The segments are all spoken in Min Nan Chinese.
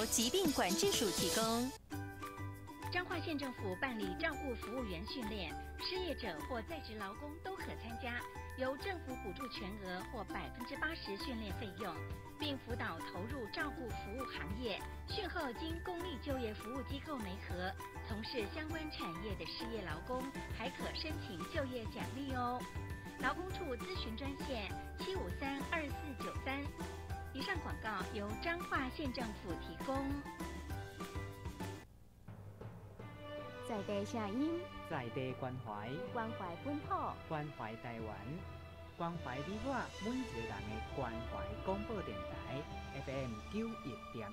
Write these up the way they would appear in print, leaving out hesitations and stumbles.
疾病管制署提供。彰化县政府办理照顾服务员训练，失业者或在职劳工都可参加，由政府补助全额或80%训练费用，并辅导投入照顾服务行业。训后经公立就业服务机构媒合，从事相关产业的失业劳工，还可申请就业奖励哦。劳工处咨询专线7532493。以上广告由彰化县政府提供。在地声音，在地关怀，关怀本土，关怀台湾，关怀你我每一个人的关怀广播电台 FM 91.1。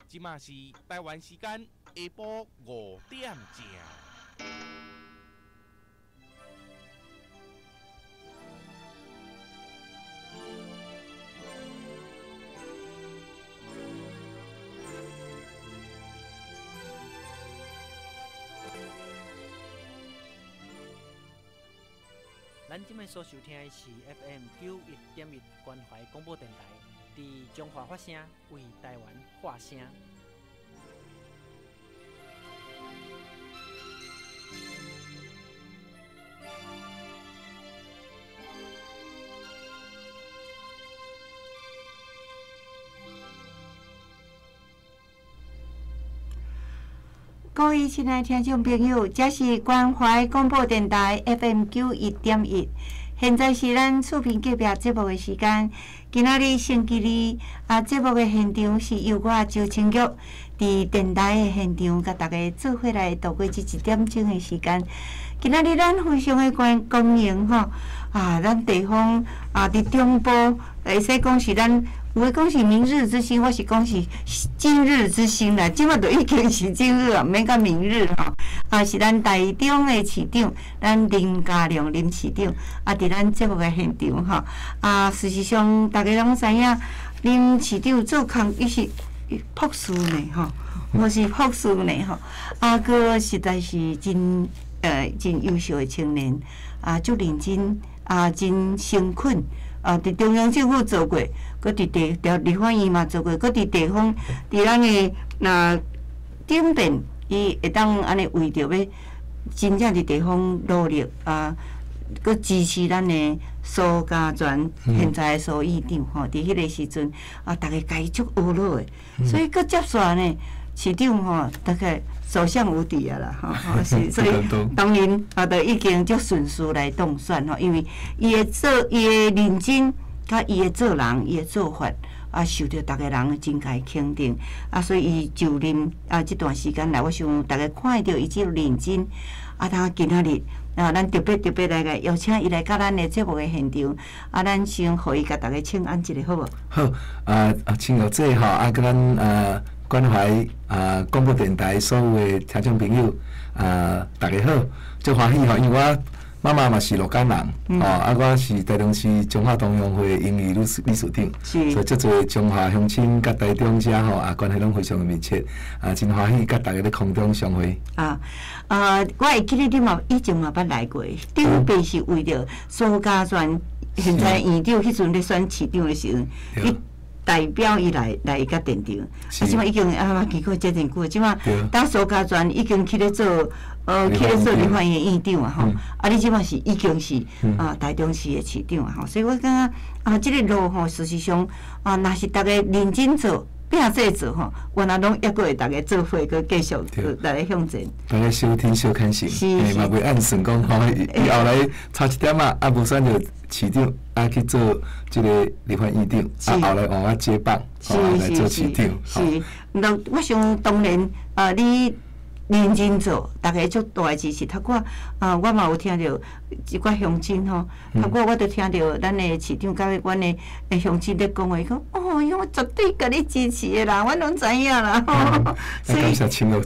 這馬是台灣時間下晡5點正。咱這擺所收聽的是 FM 91.1關懷廣播電台，佇彰化發聲，為台灣發聲。各位親愛聽眾朋友，這是關懷廣播電台 FM 91.1，現在是咱厝邊隔壁節目的時間。今仔日星期二，啊，節目的現場是由我周清玉佇電台的現場，佮大家做伙來度過這一點鐘的時間。今仔日咱非常的光榮吼，啊，咱地方啊，佇中部會使講是咱。有的講是明日之星，我是講是今日之星啦。這馬就已經是今日啊，毋免講明日吼。啊，是咱台中的市長，咱林佳龍林市長，啊，佇咱節目的現場吼。啊，事實上，大家攏知影，林市長做工伊是博士呢吼，我是博士呢吼。啊，閣實在是真優秀的青年，啊，足認真，啊，真誠懇。啊！佇中央政府做過，閣佇地調立法院嘛做過，閣佇地方，佇咱的若頂邊，伊會當按呢為著欲真正佇地方努力啊，閣支持咱的蘇嘉全現在的蘇院長吼，佇彼個時陣啊，逐家共伊足呵咾的，所以閣接續呢，市長吼，大概所向無敵啊啦，吼，是，所以當然啊，就已經足順勢來當選吼，因為伊的做，伊的認真，佮伊的做人，伊的做法，啊，受著逐家人真共伊肯定，啊，所以伊就任啊這段時間來，我想逐家看會著伊這認真，啊，當今仔日啊，咱特別特別來共邀請伊來佮咱的節目的現場，啊，咱先予伊共逐家請安一下，好無？好，啊啊，請玉姐吼，啊，佮咱啊。關懷啊！廣播電台所有的聽眾朋友啊，大家好，足歡喜吼，因為我媽媽嘛是鹿港人，吼啊，我是台中市彰化同鄉會榮譽理事長，所以足濟彰化鄉親佮台中遮吼啊，關係攏非常密切，啊，真歡喜佮大家咧空中相會。啊，我會記得你嘛以前嘛捌來過，頂擺是為著蘇嘉全現在院長彼陣咧選市長的時陣，代表伊來來佮現場，啊，這馬已經啊，經過這陣久，這馬當蘇嘉全已經去咧做，去咧做立法院院長啊吼，啊，你這馬是已經是啊台中市的市長啊吼，所以我感覺啊，這個路吼，事實上啊，若是逐家認真做。拼做做吼，原來攏猶閣會逐家做伙，閣繼續來向前。大家小聽小看行，嘛袂按算講吼，伊後來差一點仔，啊無選著市長，啊去做這個立法院長，啊後來換我接棒，來做市長。是，那我想當然啊，你認真做，逐家足大的支持。透過啊，我嘛有聽著一寡鄉親吼，透過我就聽著咱的市長佮阮的鄉親咧講話，伊講哦，伊講我絕對共你支持的啦，阮攏知影啦。所以，你聽了，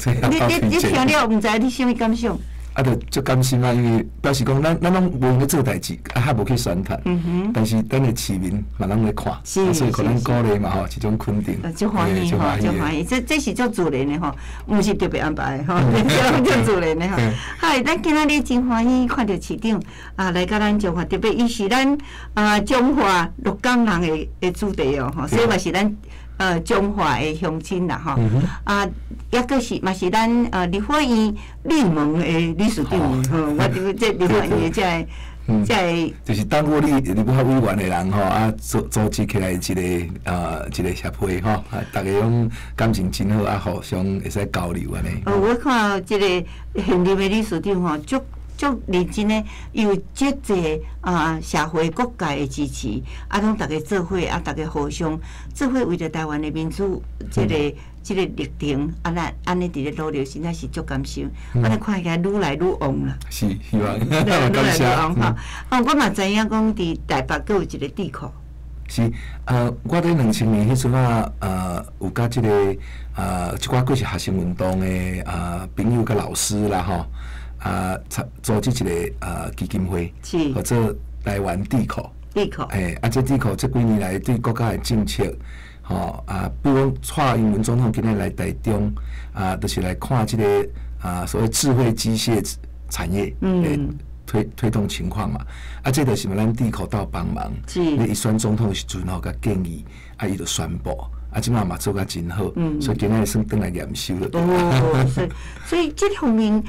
毋知你啥物感想？啊，就足甘心啊，因為表示講，咱攏無閒咧做代誌，啊，較無去宣傳。但是咱的市民嘛攏咧看，所以予咱鼓勵嘛吼，一種肯定。足歡喜吼，足歡喜，這是足自然的吼，毋是特別安排的吼，這足自然的吼。嗨，咱今仔日真歡喜看著市長啊，來佮咱彰化，特別伊是咱啊彰化鹿港人的子弟哦吼，所以嘛是咱彰化的鄉親啦吼。啊，抑閣是嘛是咱立法院綠盟的理事長吼，我這立法院的這个這个，就是當過立法委員的人吼，啊組織起來一個協會吼，啊，逐家攏感情真好，啊，互相會使交流按呢。哦，我看這個現任的理事長吼，足認真的，有足濟啊社會各界的支持，啊，攏逐家做伙，啊，逐家互相做伙，為著台灣的民主這個歷程，啊，咱按呢佇咧努力，實在是足甘心。我咧看起來愈來愈旺啦。是，希望，感謝。吼，啊，我嘛知影講佇台北閣有一個智庫。是，我佇2000年彼陣啊，有佮這個一寡閣是學生運動的朋友佮老師啦吼。啊，組織一個基金會，叫做台灣智庫。智庫。嘿，啊，這智庫這幾年來對國家的政策，吼啊，比如講蔡英文總統今日來台中，啊，就是來看這個啊所謂智慧機械產業的推動情況嘛。啊，這就是咱智庫鬥幫忙。你伊選總統的時陣吼，共建議，啊，伊就宣布。啊，這擺嘛做甲真好，所以今仔日算轉來驗收了。哦，所以這方面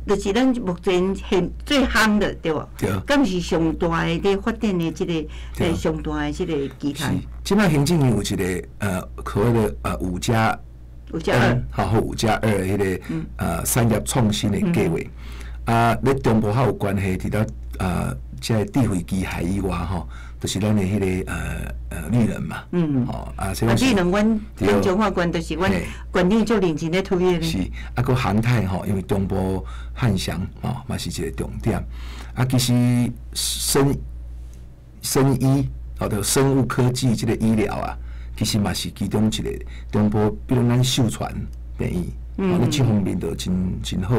就是咱目前現最夯的，對無？對。敢是上大的咧發展的這個，上大的這個期待。是，這擺行政院有一個所謂的5+2，好，5+2彼個產業創新的計劃。啊，咧中部較有關係，除了這個智慧機械以外，吼。就是咱的彼個綠能嘛，吼啊，綠能，阮彰化縣就是阮縣長足認真咧推的。是，啊，閣航太吼，因為中部漢翔吼嘛是一個重點。啊，其實生醫吼，就生物科技這個醫療啊，其實嘛是其中一個中部，比如咱秀傳病院，吼，這方面就真好。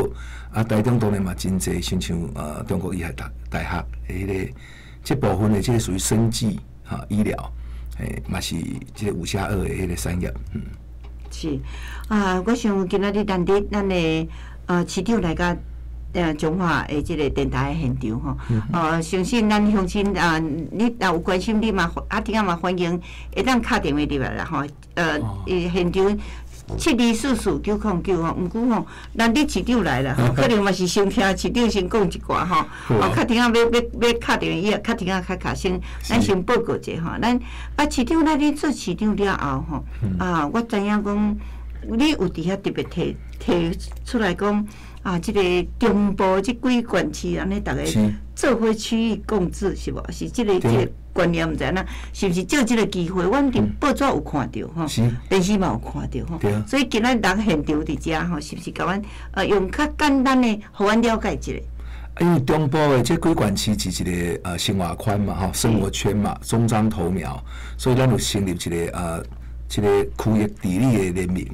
啊，台中當然嘛真濟，親像中國醫學大學的彼個。這部分的這個屬於生技哈醫療，嘛是這個5+2的彼個產業。是啊，我想今仔日難得咱的市長來佮彰化的這個電台的現場吼，相信咱鄉親啊，你若有關心你嘛，阿弟仔嘛歡迎會當敲電話入來啦吼，現場7244909吼，毋過吼，難得市長來啦，可能嘛是先聽市長先講一寡吼，哦，較停仔欲敲電話，伊也較停仔較卡先，咱先報告者吼，咱啊市長，咱你做市長了後吼，啊，我知影講，你有佇遐特別提出來講，啊，這個中部這幾縣市按呢，逐家做伙區域共治是無？是這個觀念毋知影，是毋是藉這個機會？阮佇報紙有看著吼，電視嘛有看著吼，所以今仔人現場佇遮吼，是毋是共阮用較簡單的，予阮了解一下？因為中部的這幾縣市是一個生活圈嘛，吼，生活圈嘛，中彰投苗，所以咱有成立一個這個區域治理的聯盟。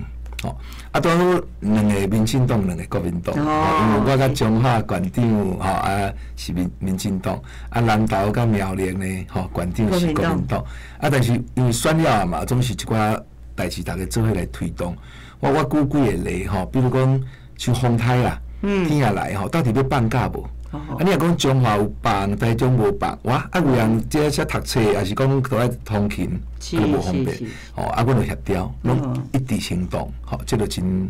吼，啊，拄好兩個民進黨，兩個國民黨，因為我佮彰化縣長吼啊是民進黨，啊南投佮苗栗呢，吼縣長是國民黨，啊但是因為選了嘛，總是一寡代誌逐家做伙來推動。我舉幾個例吼，比如講像風颱啦，天也來吼，到底欲放假無？啊，你若講彰化有放，台中無放，哇！啊，有人這遮讀冊，抑是講都愛通勤，啊，無方便。吼，啊，阮就協調，攏一致行動，吼，這就真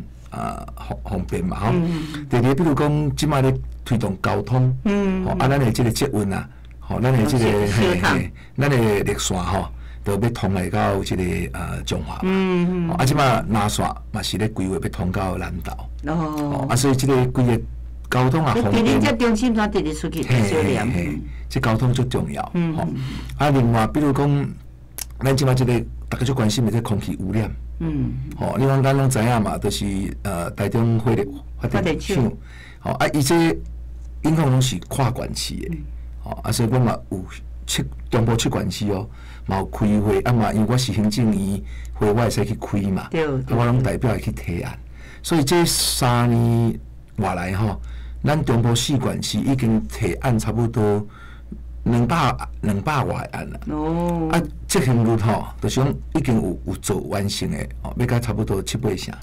方便嘛，吼。第二，比如講，這擺咧推動交通，吼，啊，咱的這個捷運啊，吼，咱的這個嘿嘿，咱的綠線吼，都欲通來到這個彰化嘛。啊，這擺南線嘛是咧規劃欲通到南投。哦。啊，所以這個規個。交通也方便。這中心線直直出去，嘿嘿，這交通足重要。吼，啊，另外，比如講，咱這擺這個逐家足關心的這空氣污染。吼，你講咱攏知影嘛，就是台中火力發電廠。吼，啊，伊這影響攏是跨縣市的。吼，啊，所以阮嘛有中部七縣市哦，嘛有開會，啊嘛，因為我是行政院會，我會使去開嘛。啊，我攏代表會去提案。所以這3年外來吼。咱中部四县市已经提案差不多200外案啦。啊，执行率吼，就是讲已经有做完成的，哦，欲甲差不多七八成。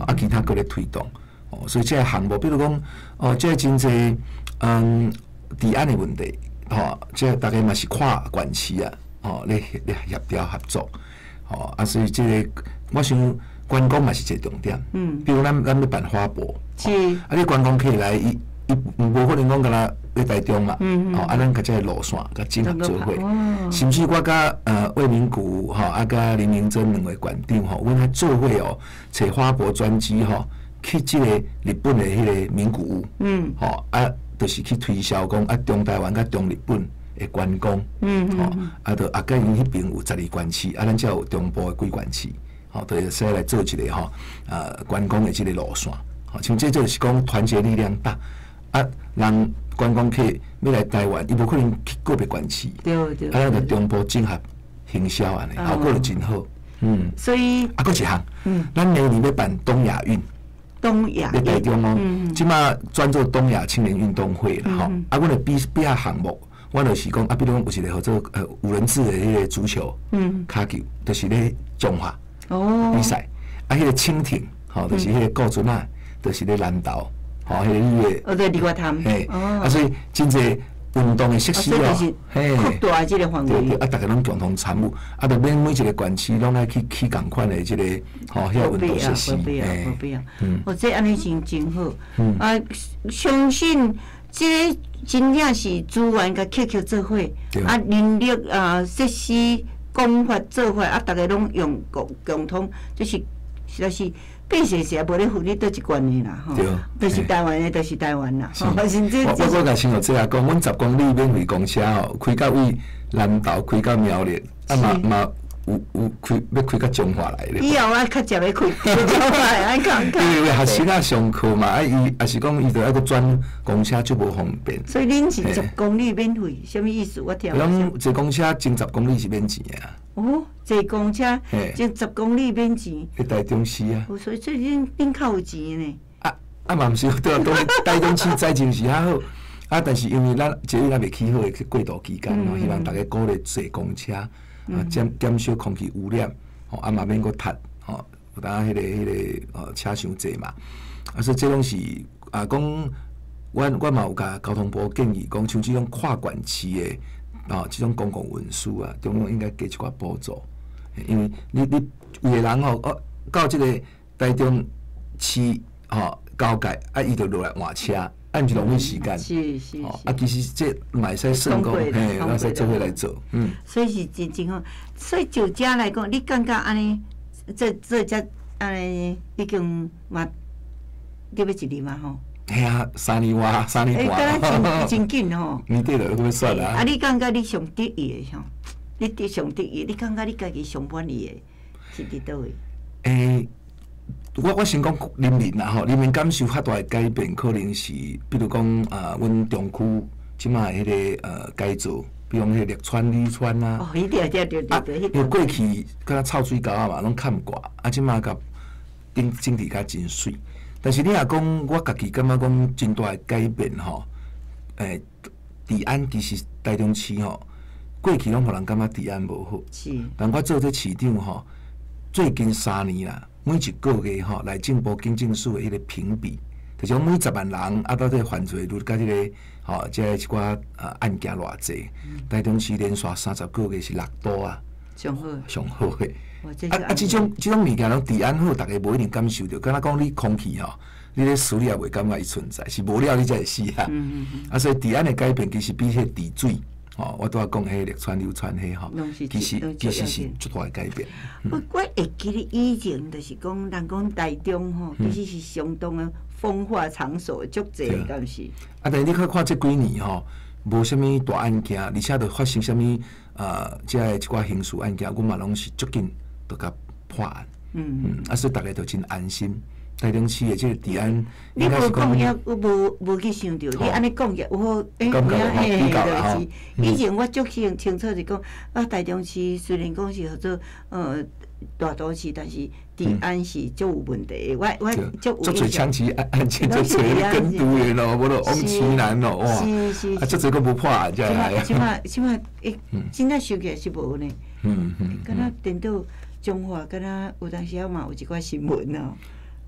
啊，其他阁咧推动，哦，所以这个项目，比如讲，哦，这个真济，治安的问题，吼，这个大家嘛是跨县市啊，吼，咧协调合作，吼，啊，所以这个我想观光嘛是一个重点。比如咱欲办花博，啊，你观光客来，伊无可能讲干焦咧台中嘛，吼，啊，咱共这个路线共整合做伙，甚至我佮魏明谷吼，啊，佮林明珍两位馆长吼，阮还做伙哦，揣花博专机吼，去这个日本的彼个名古屋，吼，啊，就是去推销讲啊，中台湾佮中日本的观光，吼，啊，就啊，佮𪜶彼边有12县市，啊，咱才有中部的几县市，吼，就会使来做一个吼，观光的这个路线，吼，像这就是讲团结力量大。啊，人观光客欲来台湾，伊无可能去个别县市，啊，咱就中部整合行销按呢，效果就真好。所以啊，阁一项，咱明年欲办东亚运，东亚咧台中哦，这马转做东亚青年运动会啦吼。啊，阮的比比赛项目，阮就是讲啊，比如讲有一个号做五人制的彼个足球，跤球，就是咧彰化比赛，啊，彼个轻艇，吼，就是彼个顾船仔，就是咧南投。吼，彼个日月，哦对，日月潭，嘿，啊，所以真济运动的设施哦，嘿，扩大这个范围，对对，啊，逐家拢共同参与，啊，就免每一个县市拢爱去起仝款的这个，吼，彼个运动设施，无必要，无必要，哦，这按呢真真好，啊，相信这个真正是资源共扣扣做伙，啊，人力啊，设施广泛做法，啊，逐家拢用共共通，就是实在是。变成是也无咧分你佗一县的啦，吼，就是台湾的，就是台湾啦。我我共亲像这样讲，阮10公里免费公车吼，开到位南投，开到苗栗，啊嘛嘛有开欲开到彰化来咧。以后我较捷欲开彰化来，按讲。因为学生仔上课嘛，啊伊也是讲伊著爱阁转公车，足无方便。所以恁是十公里免费，啥物意思？我听。拢坐公车前十公里是免钱的啊。哦，坐公车前十公里免钱。伫台中市啊。哦，所以这恁较有钱呢。啊啊嘛毋是，对啊，台中市财政是较好，啊，但是因为咱捷运犹未起好的过渡期间吼，希望逐家鼓励坐公车，啊减少空气污染，吼啊嘛免阁塞，吼有当彼个车伤济嘛。啊，所以这拢是啊讲，阮嘛有共交通部建议讲，像这种跨县市的。啊，这种公共运输啊，中央应该加一寡补助，因为你有的人吼，哦，到这个台中市吼交界，啊，伊就落来换车，啊，毋是浪费时间。啊，其实这嘛会使算讲，嘿，会使做伙来做，嗯。所以是真真好，所以就遮来讲，你感觉按呢，这遮按呢已经嘛，得欲一年嘛吼。嘿啊，3年外，3年半。欸，敢若真真紧吼。年底就欲煞啦。啊，你感觉你上得意的吼？你得上得意，你感觉你家己上满意的是伫佗位？欸，我先讲人民啦吼，人民感受较大的改变，可能是比如讲啊，阮中区这马彼个改造，比如讲彼个绿川、绿川啊。哦，彼对对对对对。因为过去敢若臭水沟仔嘛，拢崁挂，啊，这马共整治甲真媠。但是你若讲我家己感觉讲真大的改变吼，欸，治安其实台中市吼，过去拢予人感觉治安无好。但我做这市长吼，最近3年啦，每一个月吼内政部警政署的彼个评比，就是讲每10万人啊，到底犯罪率佮这个吼，这个一寡案件偌济，台中市连续30个月是6都啊，上好，上好的。啊啊！这种物件拢治安好，逐家无一定感受著。敢若讲你空气吼，你咧死你也袂感觉伊存在，是无了你才会死啊。啊，所以治安的改变其实比彼个治水吼，我拄仔讲彼个绿川流川彼吼，其实是足大的改变。我会记得以前就是讲，人讲台中吼，其实是相当的风化场所，足济，敢毋是？啊，但是你看看这几年吼，无啥物大案件，而且著发生啥物这个一寡刑事案件，阮嘛拢是足紧。就共破案，啊，所以逐家就真安心，台中市的這個治安，你無講遐，我無去想著。你按呢講起來有好，欸，有影嘿，就是以前我足清清楚是講，啊，台中市雖然講是號做大都市，但是治安是足有問題的。我足有足濟槍擊案件，足濟跟毒員咯，無咯王岐南咯，哇！是是，啊，足濟閣無破案，才來。這馬這馬這馬，真正想起來是無呢。敢若顛倒彰化，敢若有當時仔嘛有一寡新聞哦。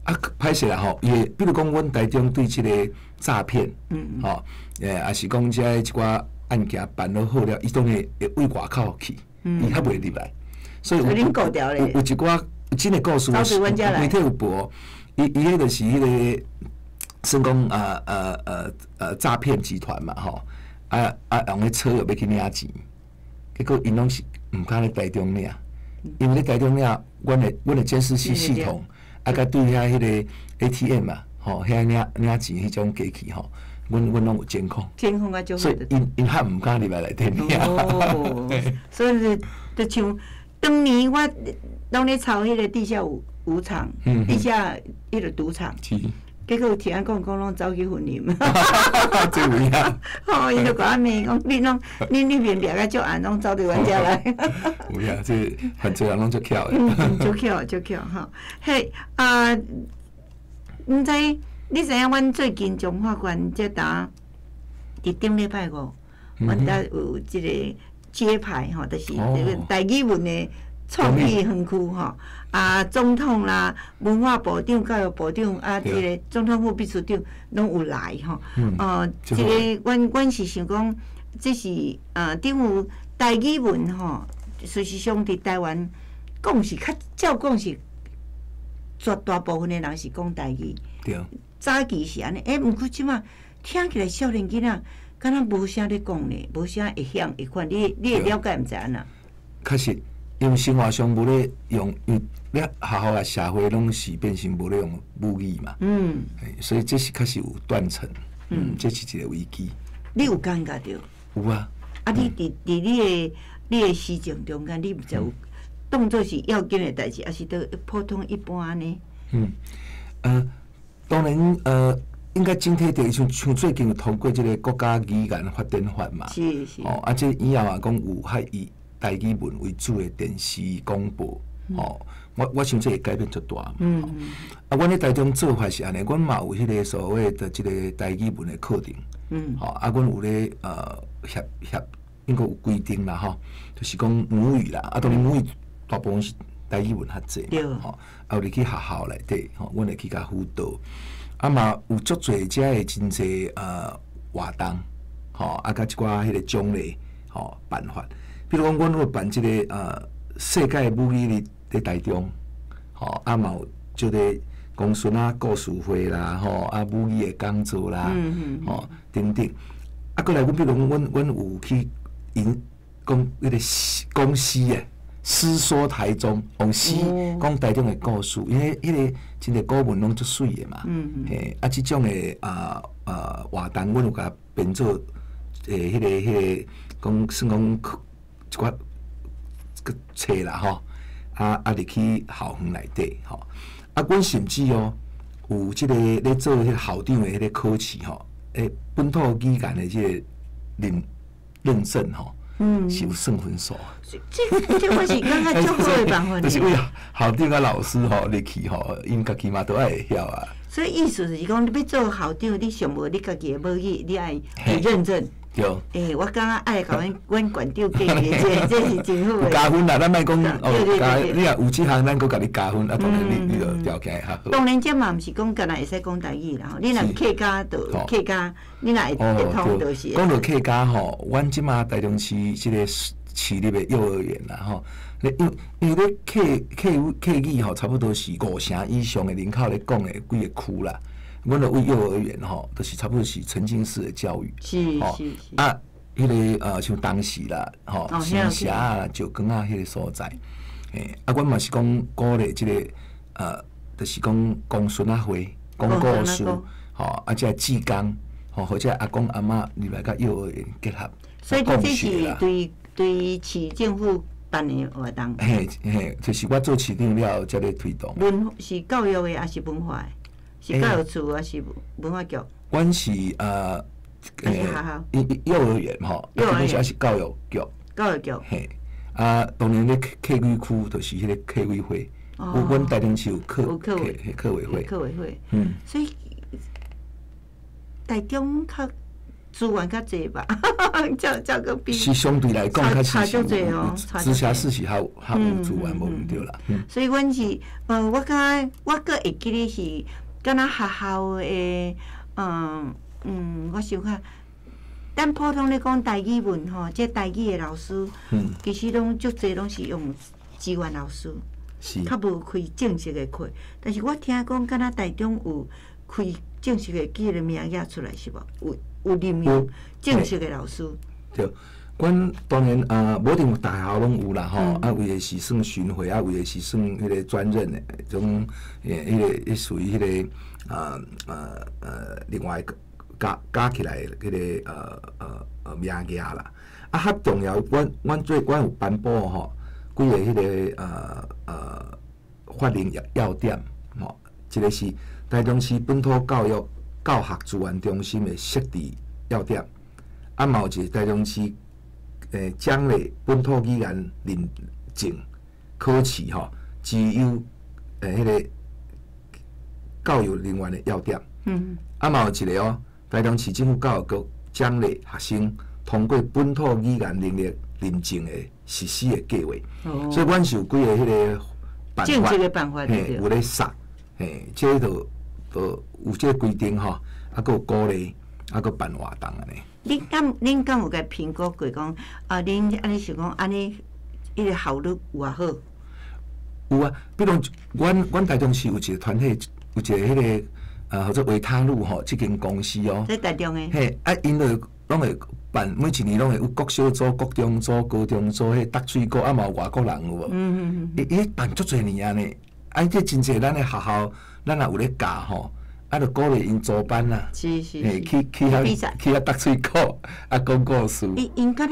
啊，歹勢啦吼，伊比如講，阮台中對這個詐騙，吼，抑是講這一寡案件辦了好了，伊當然會對外口去，伊較袂入來，所以有有一寡真的故事，媒體有報，伊彼就是彼個算講詐騙集團嘛吼，啊用彼車欲去領錢，結果𪜶攏是毋敢咧台中領，因為咧台中領，阮的監視器系統。啊，佮對遐彼個 ATM 啊，吼，遐領錢彼種機器吼，阮攏有監控，監控啊，足所以𪜶較毋敢入來內底領。哦，所以就像當年我攏咧抄彼個地下舞場，地下彼個賭場，結果聽講講攏走去雲林。這有影。吼，伊就共我罵講，你攏你恁邊掠甲足暗，攏走佇阮遮來。有影，這犯罪人攏足巧的。足巧足巧吼。嘿啊，毋知你知影阮最近彰化縣這呾佇頂禮拜五，阮遮有這個揭牌吼，就是這個台語文的創意園區吼。啊，總統啦，文化部長、教育部長啊，這個總統府秘書長攏有來吼。哦，這個阮是想講，這是等於台語文吼，事實上佇台灣講是較照講是絕大部分的人是講台語。對。早期是按呢，欸，毋過這馬聽起來少年囡仔敢若無啥咧講呢，無啥會曉會款，你會了解毋知按怎？確實，因為生活上無咧用，因為咧學校啊社會攏是變成無咧用母語嘛。所以這是確實有斷層。這是一個危機。你有感覺著？有啊。啊，你佇你的施政中間，你毋知有當做是要緊的代誌，抑是都普通一般呢？當然，應該整體著像最近有通過這個國家語言發展法嘛。是是。哦，啊，這以後啊，講有較以台語文為主的電視廣播，哦，我想這會改變足大嘛。啊，阮咧台中做法是按呢，阮嘛有彼個所謂的這個台語文的課程。吼，啊，阮有咧協應該有規定啦，吼，就是講母語啦，啊，當然母語大部分是台語文較濟嘛，吼，啊，有入去學校內底，吼，阮會去共輔導，啊嘛有足濟遮的真濟活動，吼，啊，佮一寡彼個獎勵，吼，辦法，比如講，阮有辦這個世界母語日佇台中，吼，啊嘛有這個公孫仔故事會啦，吼，啊母語的講座啦，吼等等，啊，閣來，阮比如講，阮有去𪜶講彼個講詩啊，詩說台中，用詩講台中的故事，因為彼個真濟古文攏足媠的嘛，嘿，啊，這種的活動，阮有共編做彼個講算講一寡個冊啦吼，啊入去校園內底吼，啊，阮甚至哦有這個咧做彼個校長的彼個考試吼，本土語言的這個認證吼，是有算分數。這我是感覺足好的辦法。就是為校長佮老師吼入去吼，𪜶家己嘛都愛會曉啊。所以意思就是講，你欲做校長，你上無你家己的母語，你愛去認證。對。欸，我感覺愛共阮縣長建議，這是真好的。加分啦，咱莫講哦，加你若有這項，咱閣共你加分，啊，當然你就條件會較好。當然，這嘛毋是講干焦會使講台語啦吼，你若客家就客家，你若會通就是。講到客家吼，阮這馬台中市這個市立的幼兒園啦吼，因為咧客語吼，差不多是五成以上的人口咧講的幾個區啦。阮著為幼兒園吼，就是差不多是沉浸式的教育。是是是。啊，彼個像東勢啦，吼，新社啊、石岡啊，彼個所在，欸，啊，阮嘛是講鼓勵這個就是講公孫仔會講故事，吼，啊，這志工，吼，或者阿公阿嬤入來佮幼兒園結合。所以這是對市政府辦的活動。嘿嘿，就是我做市長了後才咧推動。文是教育的，抑是文化的？是教育处抑是文化局？阮是抑是学校？幼儿园吼，幼儿园是教育局。教育局。嘿，啊，当然咧客语区就是彼个客委会，阮台中市有客委会。客委会。所以台中较资源较济吧，照阁比。是相对来讲，较差足济哦。直辖市是较有资源，无毋对啦。所以阮是，我感觉我阁会记得是，敢若学校的，我想看，咱普通咧讲台语文吼，这台语的老师，其实拢足济拢是用支援老师，较无开正式的课。但是我听讲，敢若台中有开正式的几个名额出来，是无？有任命正式的老师。对，阮当然啊，无一定大学拢有啦吼，啊，有的是算巡回，啊，有的是算彼个专任的，种彼个属于彼个另外加起来彼个名额啦。啊，较重要，阮有颁布吼几个彼个法令要点吼，一个是台中市本土教育教学资源中心的设置要点，啊，嘛有一个台中市奖励本土语言认证考试吼，资优彼个教育人员的要点。啊，嘛有一个哦，台中市政府教育局奖励学生通过本土语言能力认证的实施的计划。所以阮是有几个彼个办法，办法嘿，有咧杀，嘿，这个就有这个规定吼，啊，阁有鼓励，啊，阁办活动按呢。恁敢有共评估过讲啊？恁按呢想讲按呢，彼个效率有偌好？有啊，比如阮台中市有一个团体，有一个彼个叫做维他露吼，这间公司哦。在台中的。嘿，啊，𪜶就拢会办，每一年拢会有国小组、国中组、高中组，彼搭水果啊，嘛有外国人有无？伊办足济年啊呢，啊，这真济咱的学校，咱也有咧教吼。啊，就鼓励𪜶组班啦，是是，去遐搭水果，啊，讲故事。𪜶敢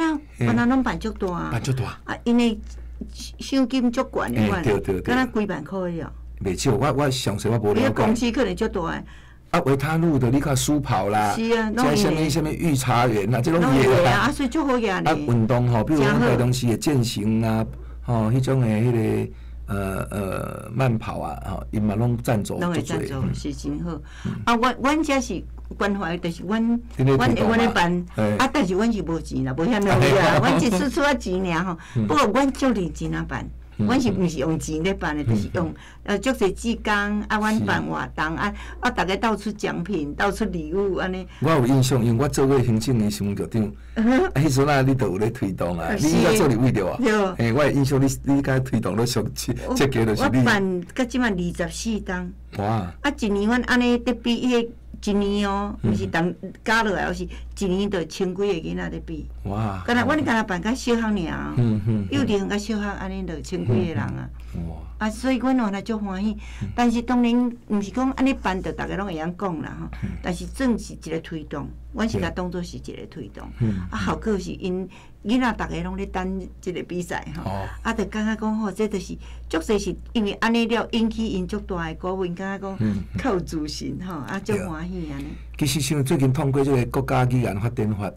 若拢办足大，办足大。啊，𪜶的赏金足悬的款，对对对，敢若几万箍的哦。袂少，我详细我无了解。公司可能足大的。啊，维他露的你看舒跑啦，是啊，这啥物啥物御茶园啦，这拢伊的啊，所以足好额呢。啊，运动吼，比如讲台中市的健行啊，吼，彼种的彼个。慢跑啊，吼，𪜶嘛拢赞助，拢会赞助，是真好。啊，阮遮是关怀，就是阮咧办，啊，但是阮是无钱啦，无遐能力啊，阮一出出仔钱尔吼。不过阮足认真仔办，阮是毋是用钱咧办的，就是用足济志工啊，阮办活动啊，啊，逐家斗出奖品，斗出礼物按呢。我有印象，因为我做过行政的新闻局长，啊，彼阵啊，你都有咧推动啊，你应该做立委对啊？对。嘿，我有印象，你敢推动咧上积极就是你。我办到这马24冬。哇！啊，一年阮按呢咧比彼个一年哦，毋是同加落来，而是一年就千几个囡仔咧比。哇！敢若阮敢若办较小学尔，幼稚园佮小学按呢就千几个人啊。哇！啊，所以阮原来足欢喜，但是当然毋是讲按呢办，就逐家拢会晓讲啦吼。但是算是一个推动，阮是共当做是一个推动。啊，效果是𪜶囡仔逐家拢咧等这个比赛吼。啊，就感觉讲吼，这就是足济是因为按呢了引起𪜶足大的鼓舞，感觉讲较有自信吼，啊，足欢喜按呢。其实像最近通过这个国家语言发展法，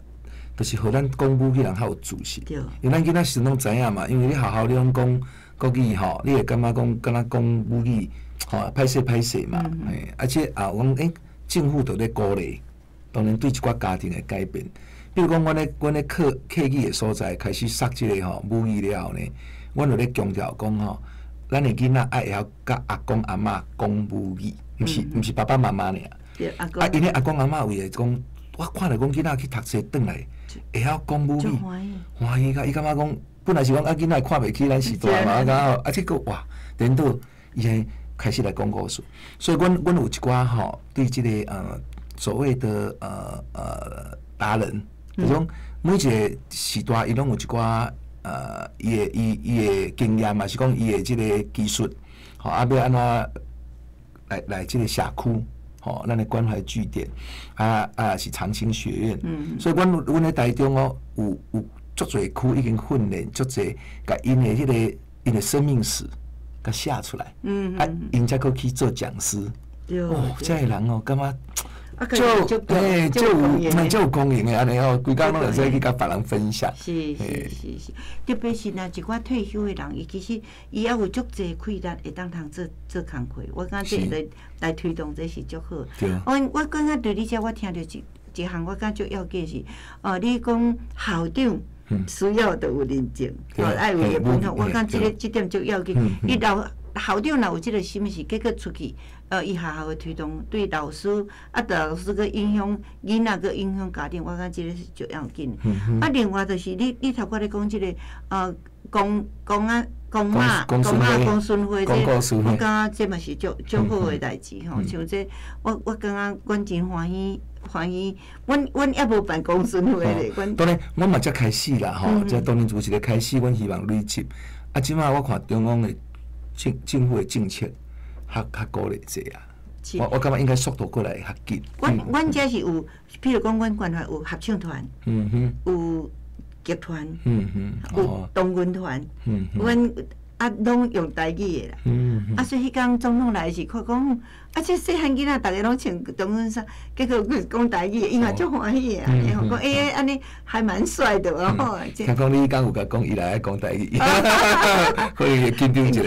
就是予咱讲母语人较有自信。因为咱囡仔时阵拢知影嘛，因为你学校你拢讲国语吼，你会感觉讲敢若讲母语吼，歹势歹势嘛，嘿，而且啊，讲政府就咧鼓励，当然对一寡家庭的改变。比如讲，阮咧课客语的所在开始设这个吼母语了后呢，阮就咧强调讲吼，咱的囡仔爱会晓佮阿公阿嬷讲母语，毋是爸爸妈妈尔。啊，𪜶的阿公阿嬷为了讲，我看著讲囡仔去读册转来会晓讲母语，欢喜甲伊感觉讲，本来是讲啊囡仔看袂起咱序大嘛，啊啊这个哇，颠倒伊会开始来讲故事，所以阮有一寡吼对这个所谓的达人，就讲每一个时代伊拢有一寡伊的经验嘛，是讲伊的这个技术，吼啊欲按怎来这个社区。吼，咱的关怀据点，啊是长青学院，所以阮咧台中哦，有足济区已经训练足济，共𪜶的彼个𪜶的生命史，共写出来，啊，𪜶才阁去做讲师。哦，遮的人哦，感覺足嘿，足有，足有功能的按呢吼，規工攏會使去共別人分享。是是是是，特別是若一寡退休的人，伊其實伊猶有足濟氣力會當通做做工課，我感覺這來推動這是足好。我感覺對你遮我聽著一一項，我感覺足要緊是，哦，你講校長需要著有認證，哦，愛有伊的本土，我感覺這個這點足要緊。伊老校長若有這個心思，結果出去，伊學校的推動對老師，啊，老師閣影響囡仔，閣影響家長，我感覺這個是足要緊。啊，另外就是你頭拄咧講這個，公公啊公媽公媽公孫會這，我感覺這嘛是足足好的代誌吼。像這，我感覺阮真歡喜歡喜，阮猶無辦公孫會咧。當然，阮嘛才開始啦吼，這當然有一個開始，阮希望累積。啊，這擺我看中央的政府的政策較鼓勵這啊，我感覺應該速度閣來較緊。阮遮是有，譬如講，阮關懷有合唱團，有劇團，有動軍團，阮啊攏用台語的啦。啊，所以彼工總統來時，看講啊，這細漢囡仔逐个攏穿唐軍衫，結果閣講台語，伊嘛足歡喜的啊！講欸，按呢還蠻帥的哦。聽講你彼工有共講，伊來愛講台語，可能會緊張一下。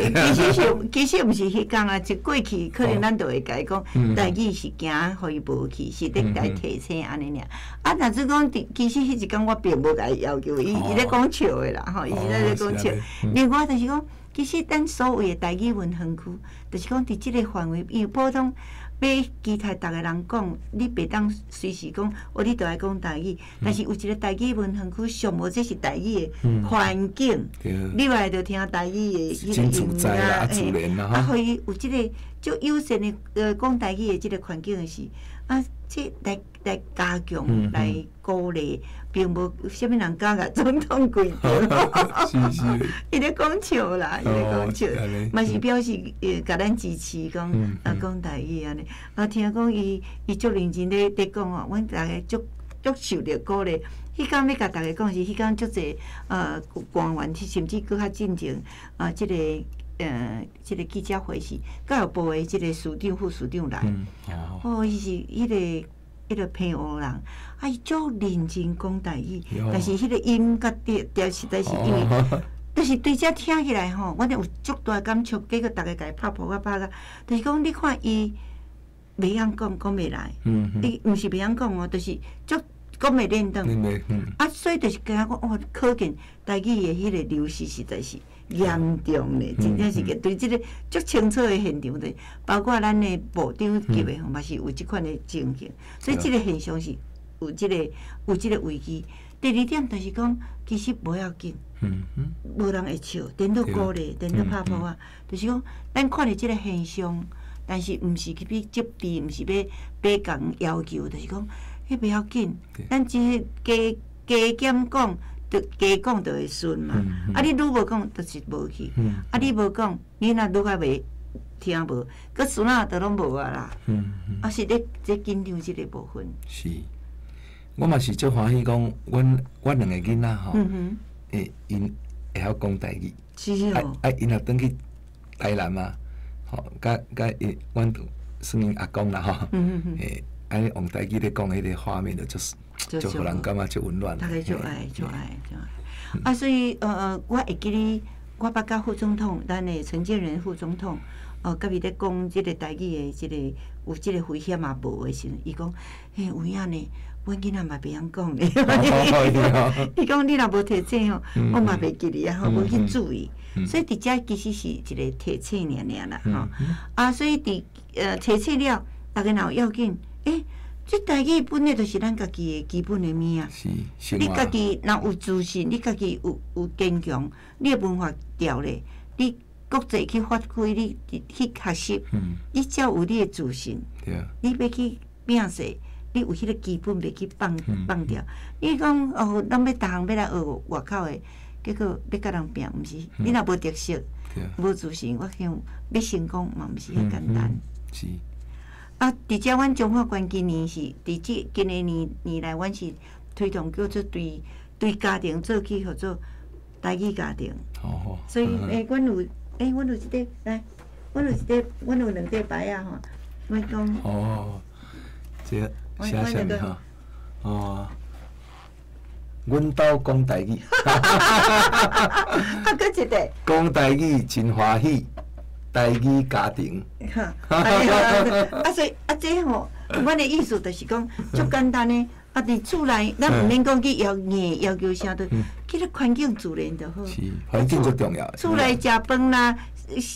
其實毋是彼工啊，一過去可能咱就會共伊講台語是驚予伊無去，是咧共伊提醒按呢爾。啊，若是講其實彼一工我並無共伊要求，伊咧講笑的啦，吼，伊是咧講笑。另外就是講，其實咱所謂的台語文化區，就是講佇這個範圍，因為普通欲期待逐个人講，你袂當隨時講，哦，你著愛講台語。但是有一個台語文化區，上無這是台語的環境，你嘛會著聽台語的彼個音樂，啊，予伊有這個足友善的講台語的這個環境的時，啊，這來加強來鼓勵，並無啥物人敢共總統跪著。伊咧講笑啦，伊咧講笑，嘛是表示共咱支持講啊講台語按呢。啊，聽講伊足認真咧講哦，阮逐个足足受著鼓勵。彼工欲共逐个講是，彼工足濟官員，甚至閣較進前啊，這個記者會是教育部的這個司長、副司長來。哦，伊是彼個澎湖人，啊，伊足認真講台語，但是彼個音佮調調實在是因為，但是對這聽起來吼，我有足大感觸，結果逐个共伊拍噗仔拍甲，就是講你看伊袂曉講，講袂來，伊毋是袂曉講哦，就是足講袂輪轉，啊，所以就是感覺講哦，可見台語的彼個流失實在是嚴重咧，真正是個對這個足清楚的現場的，包括咱的部長級的吼，嘛是有這款的情形，所以這個現象是有這個危機。第二點就是講，其實無要緊，無人會笑，顛倒鼓勵，顛倒拍噗仔，就是講咱看著這個現象，但是毋是去責備，毋是欲共要求，就是講，彼袂要緊，咱只是加加減講。加講就會順嘛，啊！你愈無講，就是無去。啊！你無講，你若愈較袂聽無，閣孫仔都攏無啊啦。啊，是咧，這緊張這個部分。是，我嘛是足歡喜講，阮兩個囡仔吼，𪜶會曉講台語。是哦。啊，𪜶若轉去台南啊，吼，佮佮𪜶，阮算𪜶阿公啦吼，按呢用台語咧講，彼個畫面就就是。就予人感覺足溫暖。逐个足愛，足愛，足愛。啊，所以我會記得我捌佮副總統，咱的陳建仁副總統，佮伊咧講這個台語的這個有這個危險也無的時陣，伊講，嘿，有影呢，阮囡仔嘛袂曉講咧。伊講你若無提醒吼，我嘛袂記得啊，吼，無去注意。所以佇遮其實是一個提醒爾爾啦，吼。啊，所以佇提醒了，逐个若有要緊，欸，這台語本來就是咱家己的基本的物仔。你家己若有自信，你家己有堅強，你的文化調咧，你國際去發揮，你去學習，你才有你的自信。你欲去拼勢，你有彼個基本袂去放掉。你講哦，咱欲逐項欲來學外口的，結果欲共人拼，毋是？你若無特色，無自信，我想欲成功嘛，毋是遐簡單。是。啊！佇遮，阮彰化縣今年是佇這今年年年來，阮是推動叫做對對家庭做起，號做台語家庭。所以，欸，阮有，欸，阮有一塊來，阮有一塊，阮有兩塊牌仔吼，我讲。哦，这写啥物吼？哦，阮兜讲台语。啊，阁一个。讲台语真欢喜，台语家庭。啊，所以啊，这吼，阮的意思就是讲，足简单的。啊，伫厝内，咱毋免讲去要硬要求啥的，去咧环境自然就好。是，环境最重要。厝内食饭啦，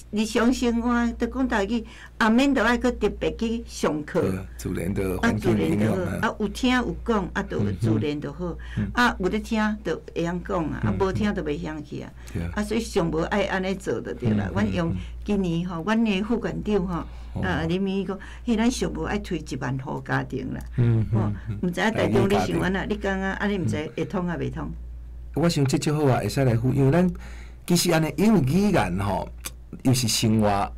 日常生活都讲台语，也免著爱阁特别去上课。自然的环境影响啊，有听有讲，啊，就自然就好。啊，有咧听就会晓讲啊，啊，无听就袂晓去啊。啊，所以上无爱按呢做就对啦。阮用今年吼，阮的副馆长吼。啊，林明义讲，彼咱上无爱推1万户家庭啦，吼，毋知影台中你想按怎？你感觉按呢毋知会通抑袂通？我想这足好啊，会使来付，因为咱其实按呢，因为语言吼，又是生活了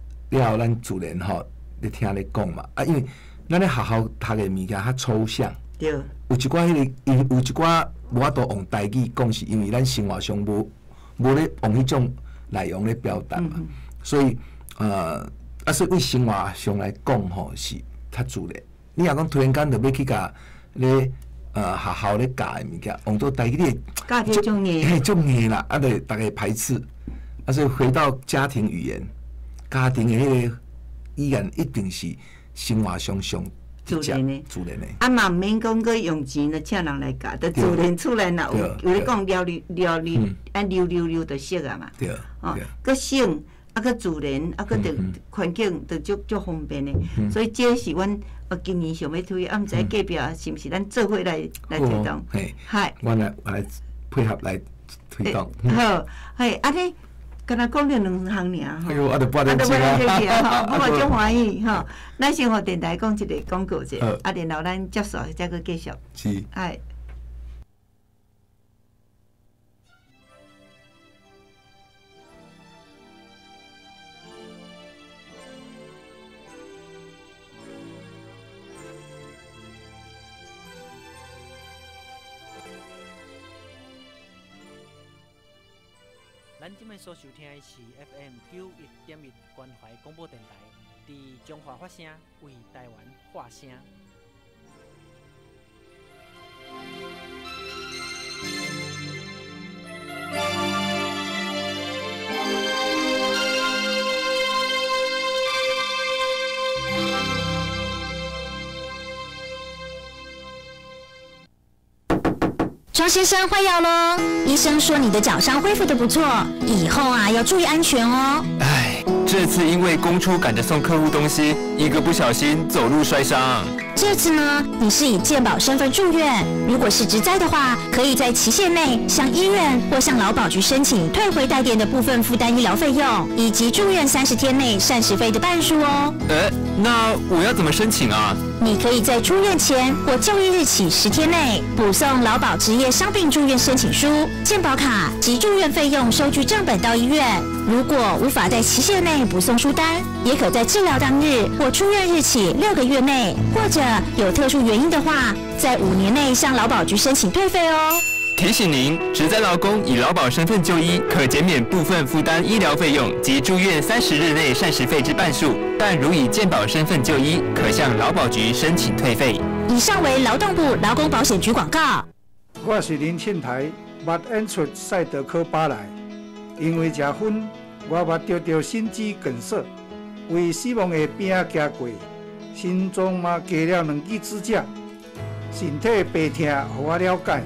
后，咱自然吼咧听咧讲嘛。啊，因为咱咧学校读的物件较抽象，对，有一寡彼个，伊有一寡无法度用台语讲，是因为咱生活上无咧用彼种内容咧表达嘛，所以啊，所以对生活上来讲吼，是较自然。你若讲突然间就欲去共咧学校咧教的物件，用做台语，你教得足硬，嘿，足硬啦，啊，就逐家排斥。啊，所以回到家庭语言，家庭的彼个语言一定是生活上上自然的，自然的。啊嘛，毋免讲阁用钱来请人来教，就自然厝内若有咧讲聊聊聊，按溜溜溜就熟啊嘛。对，哦，阁省。啊，阁自然，啊，阁著环境，著足足方便的，所以这是阮今年想欲推，啊，毋知隔壁是毋是咱做伙来推动？嘿，阮来配合来推动。好，嘿，按呢，敢若讲著两项尔吼。哎哟，啊，著半点钟啊！吼，我嘛足欢喜吼。咱先予电台讲一个广告者，啊，然后咱结束再阁继续。是。哎。咱这摆所收听的是 FM 91.1关怀广播电台，伫彰化发声，为台湾发声。庄先生换药喽！医生说你的脚伤恢复得不错，以后啊要注意安全哦。哎，这次因为公出赶着送客户东西，一个不小心走路摔伤。这次呢，你是以健保身份住院，如果是职灾的话，可以在期限内向医院或向劳保局申请退回带垫的部分负担医疗费用，以及住院30天内膳食费的半数哦。那我要怎么申请啊？你可以在出院前或就医日起10天内补送劳保职业伤病住院申请书、健保卡及住院费用收据正本到医院。如果无法在期限内补送书单，也可在治疗当日或出院日起6个月内，或者有特殊原因的话，在5年内向劳保局申请退费哦。提醒您，职灾劳工以劳保身份就医，可减免部分负担医疗费用及住院30日内膳食费之半数；但如以健保身份就医，可向劳保局申请退费。以上为劳动部劳工保险局广告。我是林庆台，捌演出赛德克巴莱，因为食薰，我捌得著心肌梗塞，为死亡的边仔行过，心脏嘛加了2支支架，身体病痛，予我了解。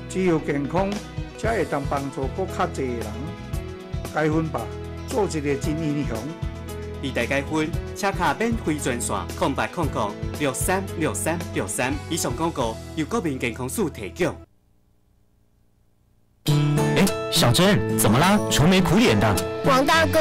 只有健康，才会当帮助阁较济的人。解纷吧，做一个真英雄。二代解纷，车卡免费专线：0800 6363 63。以上广告由国民健康署提供。哎，小珍，怎么啦？愁眉苦脸的。王大哥，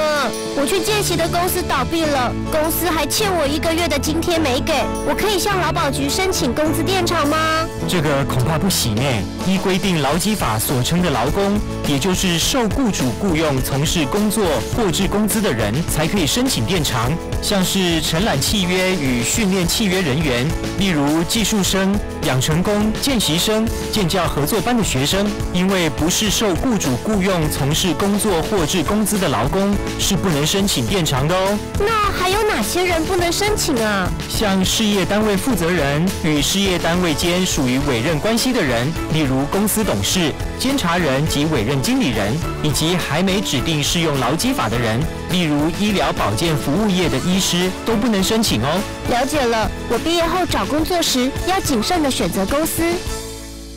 我去见习的公司倒闭了，公司还欠我1个月的津贴没给，我可以向劳保局申请工资垫偿吗？这个恐怕不行哎。依规定，劳基法所称的劳工，也就是受雇主雇佣从事工作获支工资的人，才可以申请垫偿。像是承揽契约与训练契约人员，例如技术生、养成工、见习生、建教合作班的学生，因为不是受雇主雇佣从事工作获支工资的劳劳工，是不能申请垫偿的哦。那还有哪些人不能申请啊？像事业单位负责人与事业单位间属于委任关系的人，例如公司董事、监察人及委任经理人，以及还没指定适用劳基法的人，例如医疗保健服务业的医师，都不能申请哦。了解了，我毕业后找工作时要谨慎的选择公司。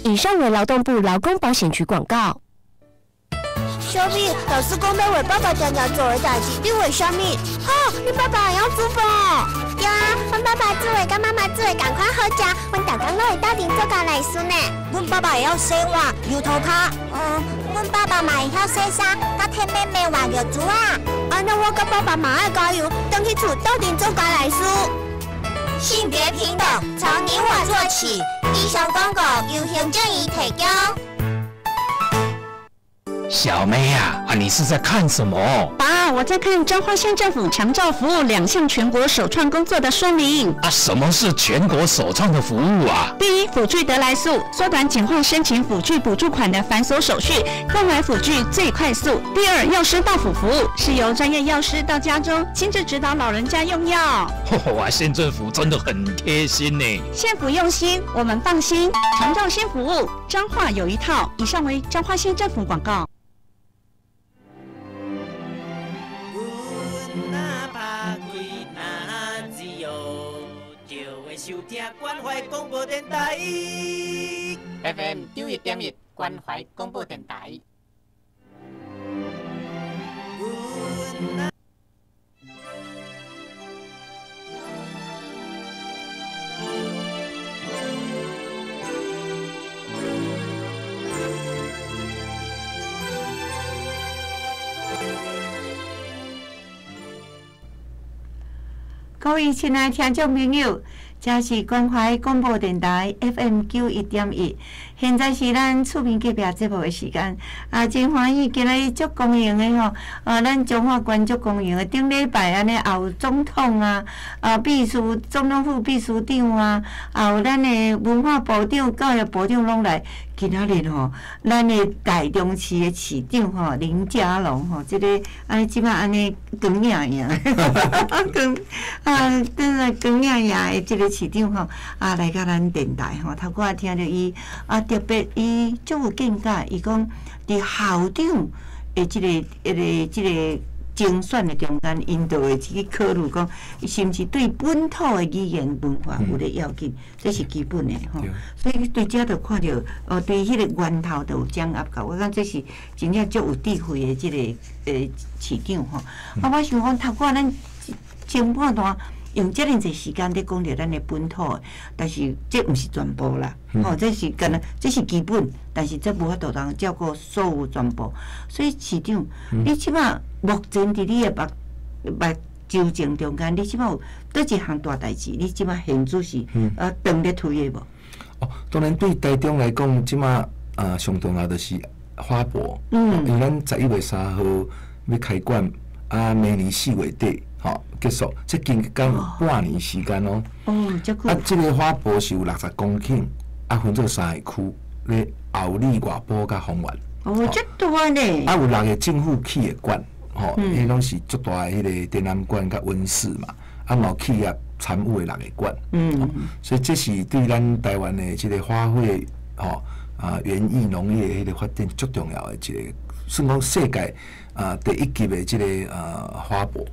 以上为劳动部劳工保险局广告。小米，老师讲欲为爸爸定定做的代志，你为啥物？吼，你爸爸会晓煮饭？对啊，阮爸爸煮的佮妈妈煮的仝款好食，阮逐工拢会斗阵做家内事呢。阮爸爸会晓洗碗、摇涂跤。阮爸爸嘛会晓洗衫，佮替妹妹换尿苴仔。按呢我佮爸爸嘛爱加油，转去厝斗阵做家内事。性别平等，从你我做起。以上广告由行政院提供。小妹啊，啊，你是在看什么？爸，我在看彰化县政府长照服务2项全国首创工作的说明。啊，什么是全国首创的服务啊？第一，辅具得来速，缩短简化申请辅具补助款的繁琐手续，购买辅具最快速。第二，药师到府服务，是由专业药师到家中亲自指导老人家用药。哇，县政府真的很贴心呢。县府用心，我们放心。长照新服务，彰化有一套。以上为彰化县政府广告。收听关怀广播电台，FM 91.1关怀广播电台。各位亲爱听众朋友，这是关怀广播电台 FM 91.1，现在是咱厝边隔壁节目的时间。啊，真欢喜，今仔日足光荣的吼，咱彰化县足光荣的，顶礼拜按呢也有总统啊，啊秘书、总统府秘书长啊，也有咱的文化部长、教育部长拢来。今仔日吼，咱的台中市的市长吼林佳龙吼，这个按呢这摆按呢光影影，光啊，等来光影影的这个市长吼，啊来到咱电台吼，头拄仔听著伊啊，特别伊足有见解，伊讲伫校长的这个、这个、这个精选的中间，𪜶就会去考虑讲，是毋是对本土的语言文化有咧要紧，这是基本的吼。所以对这就看著，对彼个源头就有掌握到。我感觉这是真正足有智慧的这个市长吼。啊，我想讲，头拄仔咱前半段用遮尔济时间咧讲著咱的本土的，但是这毋是全部啦，吼，这是干焦这是基本，但是这无法度通照顾所有全部。所以市长，你这摆目前伫你的目目睭前中间，你这摆有佗一项大代志？你这摆现主是当咧推的无？哦，当然对台中来讲，这摆上重要就是花博，因为咱11月3号欲开馆，啊，明年4月底。吼，结束，这经过半年时间哦。哦，这久。啊，这个花博是有60公顷，啊，分做3个区，咧后里、外埔佮丰原。哦，这大呢。啊，有6个政府起的馆，吼，彼拢是足大的彼个展览馆佮温室嘛，啊，嘛有企业参与的6个馆。所以这是对咱台湾的这个花卉，吼啊，园艺农业彼个发展足重要的一个，算讲世界啊第一级的这个花博。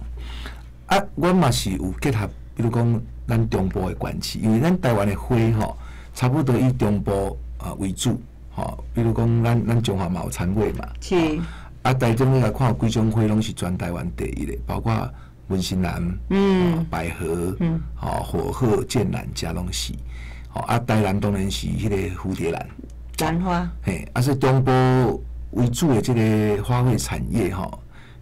啊，阮嘛是有结合，比如讲咱中部的县市，因为咱台湾的花吼，差不多以中部为主，吼，比如讲咱彰化嘛有田尾嘛，是。啊，台中你来看有几种花拢是全台湾第一的，包括文心兰、百合、吼火鹤、剑兰，遮拢是。吼啊，台南当然是彼个蝴蝶兰。兰花。嘿，啊，所以中部为主的这个花卉产业吼，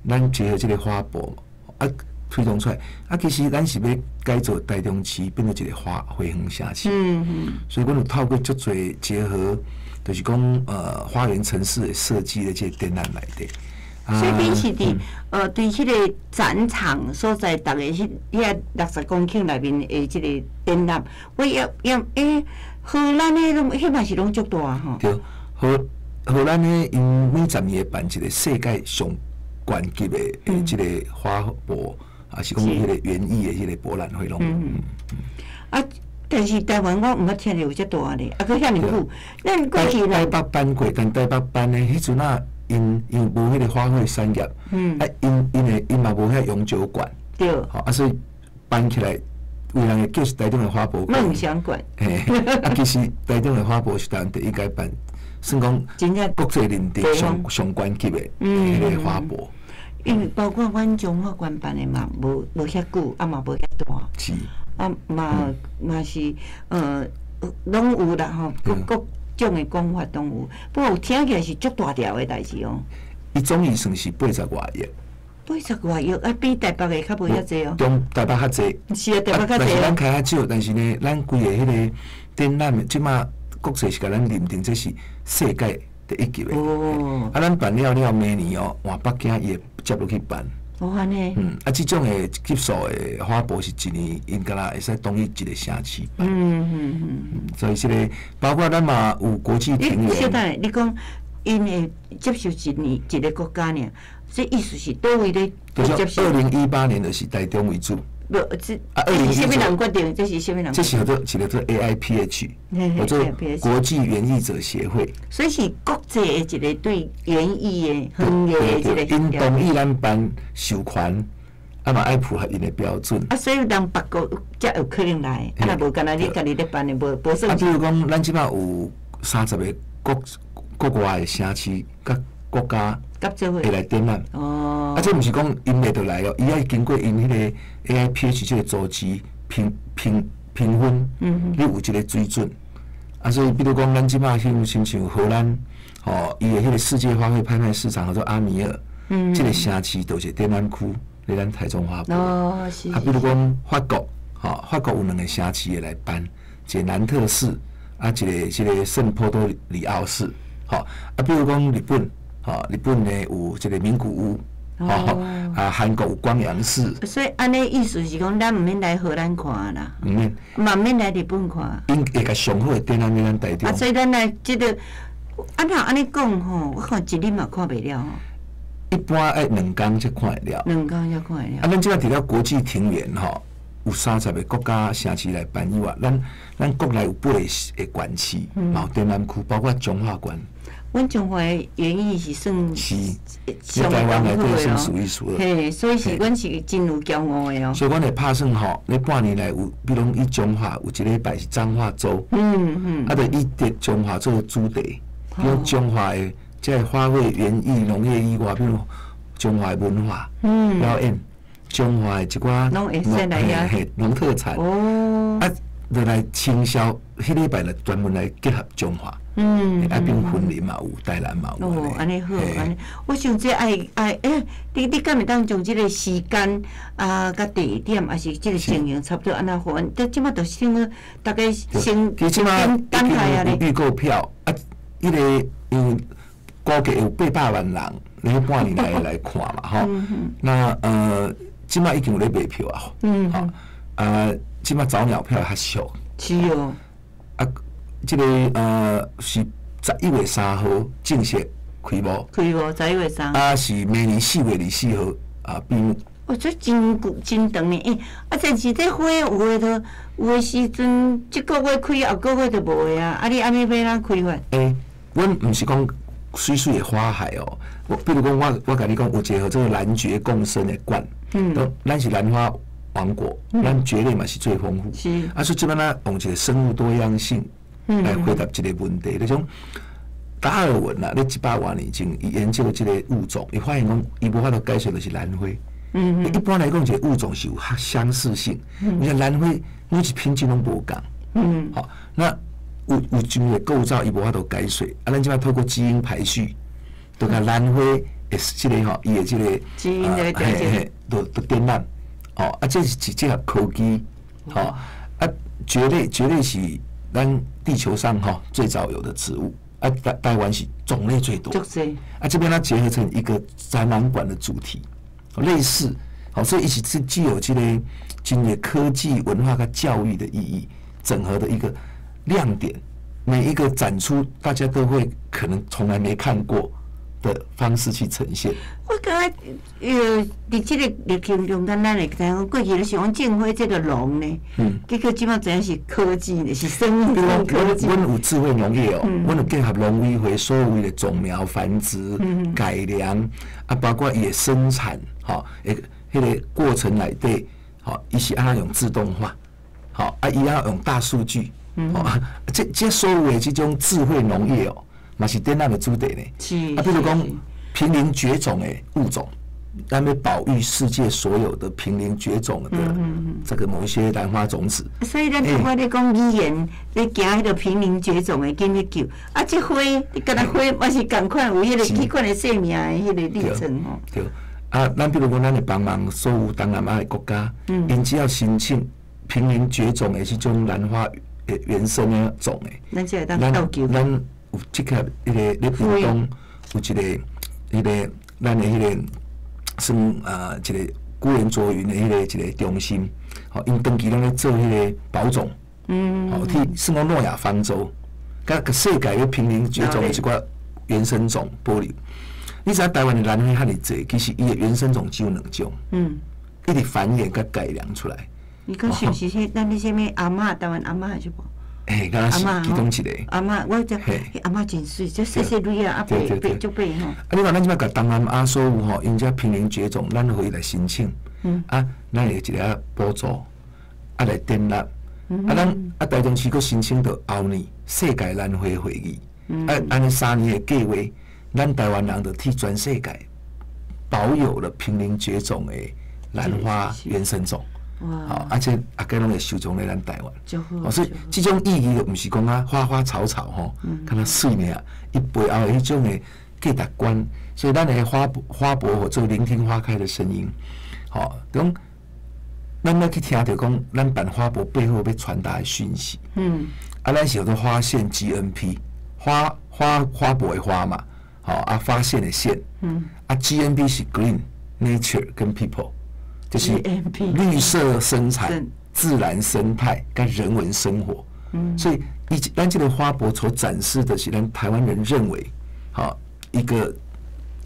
咱结合这个花博啊。推动出来，啊，其实咱是欲改造台中市，变做一个花园城市。所以阮有透过足济结合，就是讲花园城市的设计的这个展览内底。所以恁是伫对彼个展场所在，逐个彼遐60公顷内面的这个展览，我也也荷兰的拢彼嘛是拢足大吼。对，荷兰的𪜶每10年会办一个世界上縣級的這个花博，啊是講彼个園藝的彼个博覽會攏。啊，但是台灣我毋捌聽著有遮大咧，啊，閣遐爾久，咱過去台北辦過，但台北辦的彼陣啊，𪜶因為無彼个花卉產業，啊，𪜶的𪜶嘛無遐永久館，吼，啊，所以辦起來，有人會叫是台中的花博館。夢想館。嘿，啊，其實台中的花博是台灣第一屆辦，算講國際認定上上懸級的彼个花博。因為包括阮彰化縣辦的嘛，無遐久，啊嘛無遐大。是。啊嘛是，攏有啦吼，各各種的講法攏有。不過有聽起來是足大條的代誌哦。伊總預算是80外億。80外億啊，比台北的較無遐濟哦。中台北較濟。是啊，台北較濟。但是咱開較少，但是呢，咱規個彼個展覽，這馬國際是共咱認定這是世界第一級的。哦。啊，咱辦了了，明年哦，換北京伊會接落去辦。哦，按呢。啊，這種的級數的花博是一年，𪜶敢若會使統一一個城市辦。所以這个包括咱嘛有國際庭園。小等下，你講𪜶會接受一年一个國家爾，這意思是佗位咧接受？ 2018年就是台中為主。無，這啊，這是啥物人決定？這是啥物人？這是叫做一个做 AIPH，叫做國際園藝者協會。所以是國際的一个對園藝的行業的一個。𪜶同意咱辦授權，啊嘛愛符合𪜶的標準。啊，所以人別國才有可能來，啊若無敢若你家己咧辦的，無算。啊，比如講，咱這擺有30個國外的城市佮國家會來展覽。哦。啊，這毋是講𪜶會就來哦，伊愛經過𪜶彼个 AIPH 這個組織評分，你有一個水準。啊，所以比如講，咱這擺像荷蘭，吼，伊的彼个世界花卉拍賣市場叫做阿米爾，這个城市就是展覽區，佇咱台中花博。哦，是。啊，比如講法國，吼，法國有兩个城市會來辦，一个南特市，啊，一个這个聖波多里奧市，吼，啊，比如講日本，吼，日本呢有這个名古屋。哦，啊，韓國有光陽市。所以按呢意思是講，咱毋免來荷蘭看啦，毋免，嘛毋免來日本看。𪜶會共上好的展覽佇咱台中。啊，所以咱來這个，啊若按呢講吼，我看一日嘛看袂了吼。一般愛兩工才看會了。兩工才看會了。啊，咱這擺除了國際庭園吼，有30個國家城市來辦以外，咱國內有八個縣市，嘛有展覽區，包括彰化縣。阮彰化的園藝是算是，台灣內底算數一數二。嘿，所以是阮是真有驕傲的哦。所以阮會拍算吼，咧半年內有，比如講以彰化有一禮拜是彰化週，啊，就以佇彰化做主題，比如彰化的這个花卉園藝農業以外，比如彰化的文化表演，彰化的一寡農特產，啊，就來傾銷。彼禮拜就專門來結合彰化。啊，比如雲林嘛有，台南嘛有。哦，按呢好，按呢，我想這愛愛欸，你敢會當將這个時間啊，佮地點，抑是這个情形差不多按怎款？這這馬就先講，大家先先等待啊咧。預購票啊，彼个因為估計有800萬人，咧半年來來看嘛，吼。那這馬已經有咧賣票啊。吼啊，這馬早鳥票較俗。是哦。啊，這个是11月3號正式開幕。開幕11月3。啊，是明年4月24號啊閉幕。哦，這真久真長呢，欸，啊，但是這花有的都有的時陣，這個月開，後個月就無的啊。啊，你按呢欲按怎開法？欸，阮毋是講媠媠的花海哦，我比如講我共你講有一个叫做蘭蕨共生的館，咱是蘭花王國，咱蕨類嘛是最豐富。是。啊，所以這擺咱用一個生物多樣性來回答這个問題。那種達爾文啊，咧100外年前，伊研究這个物種，伊發現講，伊無法度解釋就是蘭花。一般來講，一个物種是有相似性。你像蘭花，每一品種攏無仝。好，那有一个構造，伊無法度解釋。啊，咱這擺透過基因排序，就共蘭花的這个吼，伊的這个基因的嘿嘿，都展覽。哦，啊，這是結合科技，吼，啊，蕨類蕨類是咱地球上吼最早有的植物，啊，台灣是種類最多。啊，這邊它結合成一個展覽館的主題，類似，好，所以伊是具有這個真濟科技文化佮教育的意義，整合的一個亮點。每一個展出，大家都會可能從來沒看過。的方式去呈現。我感覺，佇這个歷程中間，咱會知影講過去咧想講種花這个農呢，結果這擺知影是科技呢，是生物科技。阮有智慧農業哦，阮有結合農委會所有的種苗繁殖、改良，啊，包括伊的生產，吼，彼个過程內底，吼，伊是按怎用自動化，吼，啊，伊按怎用大數據，吼，這所有的這種智慧農業哦，嘛是展覽的主題呢。啊，比如講瀕臨絕種的物種，咱欲保育世界所有的瀕臨絕種的這個某一些蘭花種子。所以咱拄仔咧講語言，咧行彼个瀕臨絕種的，緊去救。啊，這花，你敢若花嘛是仝款，有彼个彼款的生命的彼个歷程吼。對。啊，咱比如講，咱會幫忙所有東南亞的國家，𪜶只要申請瀕臨絕種的這種蘭花的原生的種的，咱才會當鬥救。咱有這個彼个咧屏東有一个彼个咱的彼个算啊一个辜嚴卓雲的彼个一个中心，吼，𪜶長期攏咧做彼个保種，吼，去算講諾亞方舟，佮世界咧瀕臨絕種的這寡原生種保留。你知影台灣的蘭花遐爾濟，其實伊的原生種只有兩種，一直繁衍佮改良出來。你講是毋是彼咱彼啥物阿嬤，台灣阿嬤是無？嘿，敢若是其中一个。阿嬤，我這阿嬤真媠，這細細蕊仔啊，白白足白吼。啊，你看咱這擺共東南亞所有吼，𪜶遮瀕臨絕種，咱予伊來申請，啊，咱會一个補助，啊來展覽，啊，咱啊台中市閣申請著後年世界蘭花會議，啊，按呢3年的計劃，咱台灣人就替全世界保有了瀕臨絕種的蘭花原生種。吼，而且啊，閣攏會收藏咧咱台灣，所以這種意義就毋是講啊花花草草吼，敢若媠爾，伊背後的彼種的價值觀，所以咱的花花博吼做聆聽花開的聲音，吼，講咱欲去聽著講，咱辦花博背後欲傳達的訊息，啊，咱是叫做發現 GNP，花花花博的花嘛，吼啊發現的現，啊 GNP 是 Green Nature 跟 People。就是綠色生產、自然生態跟人文生活，所以伊咱這个花博所展示的是咱台灣人認為，吼一個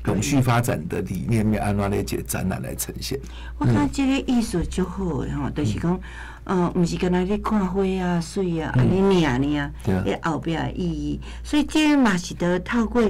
永續發展的理念，欲按怎咧一个展覽來呈現。我感覺這个意思足好的吼，就是講，毋是干焦咧看花啊、媠啊，按呢爾爾，彼後壁的意義。所以這嘛是著透過。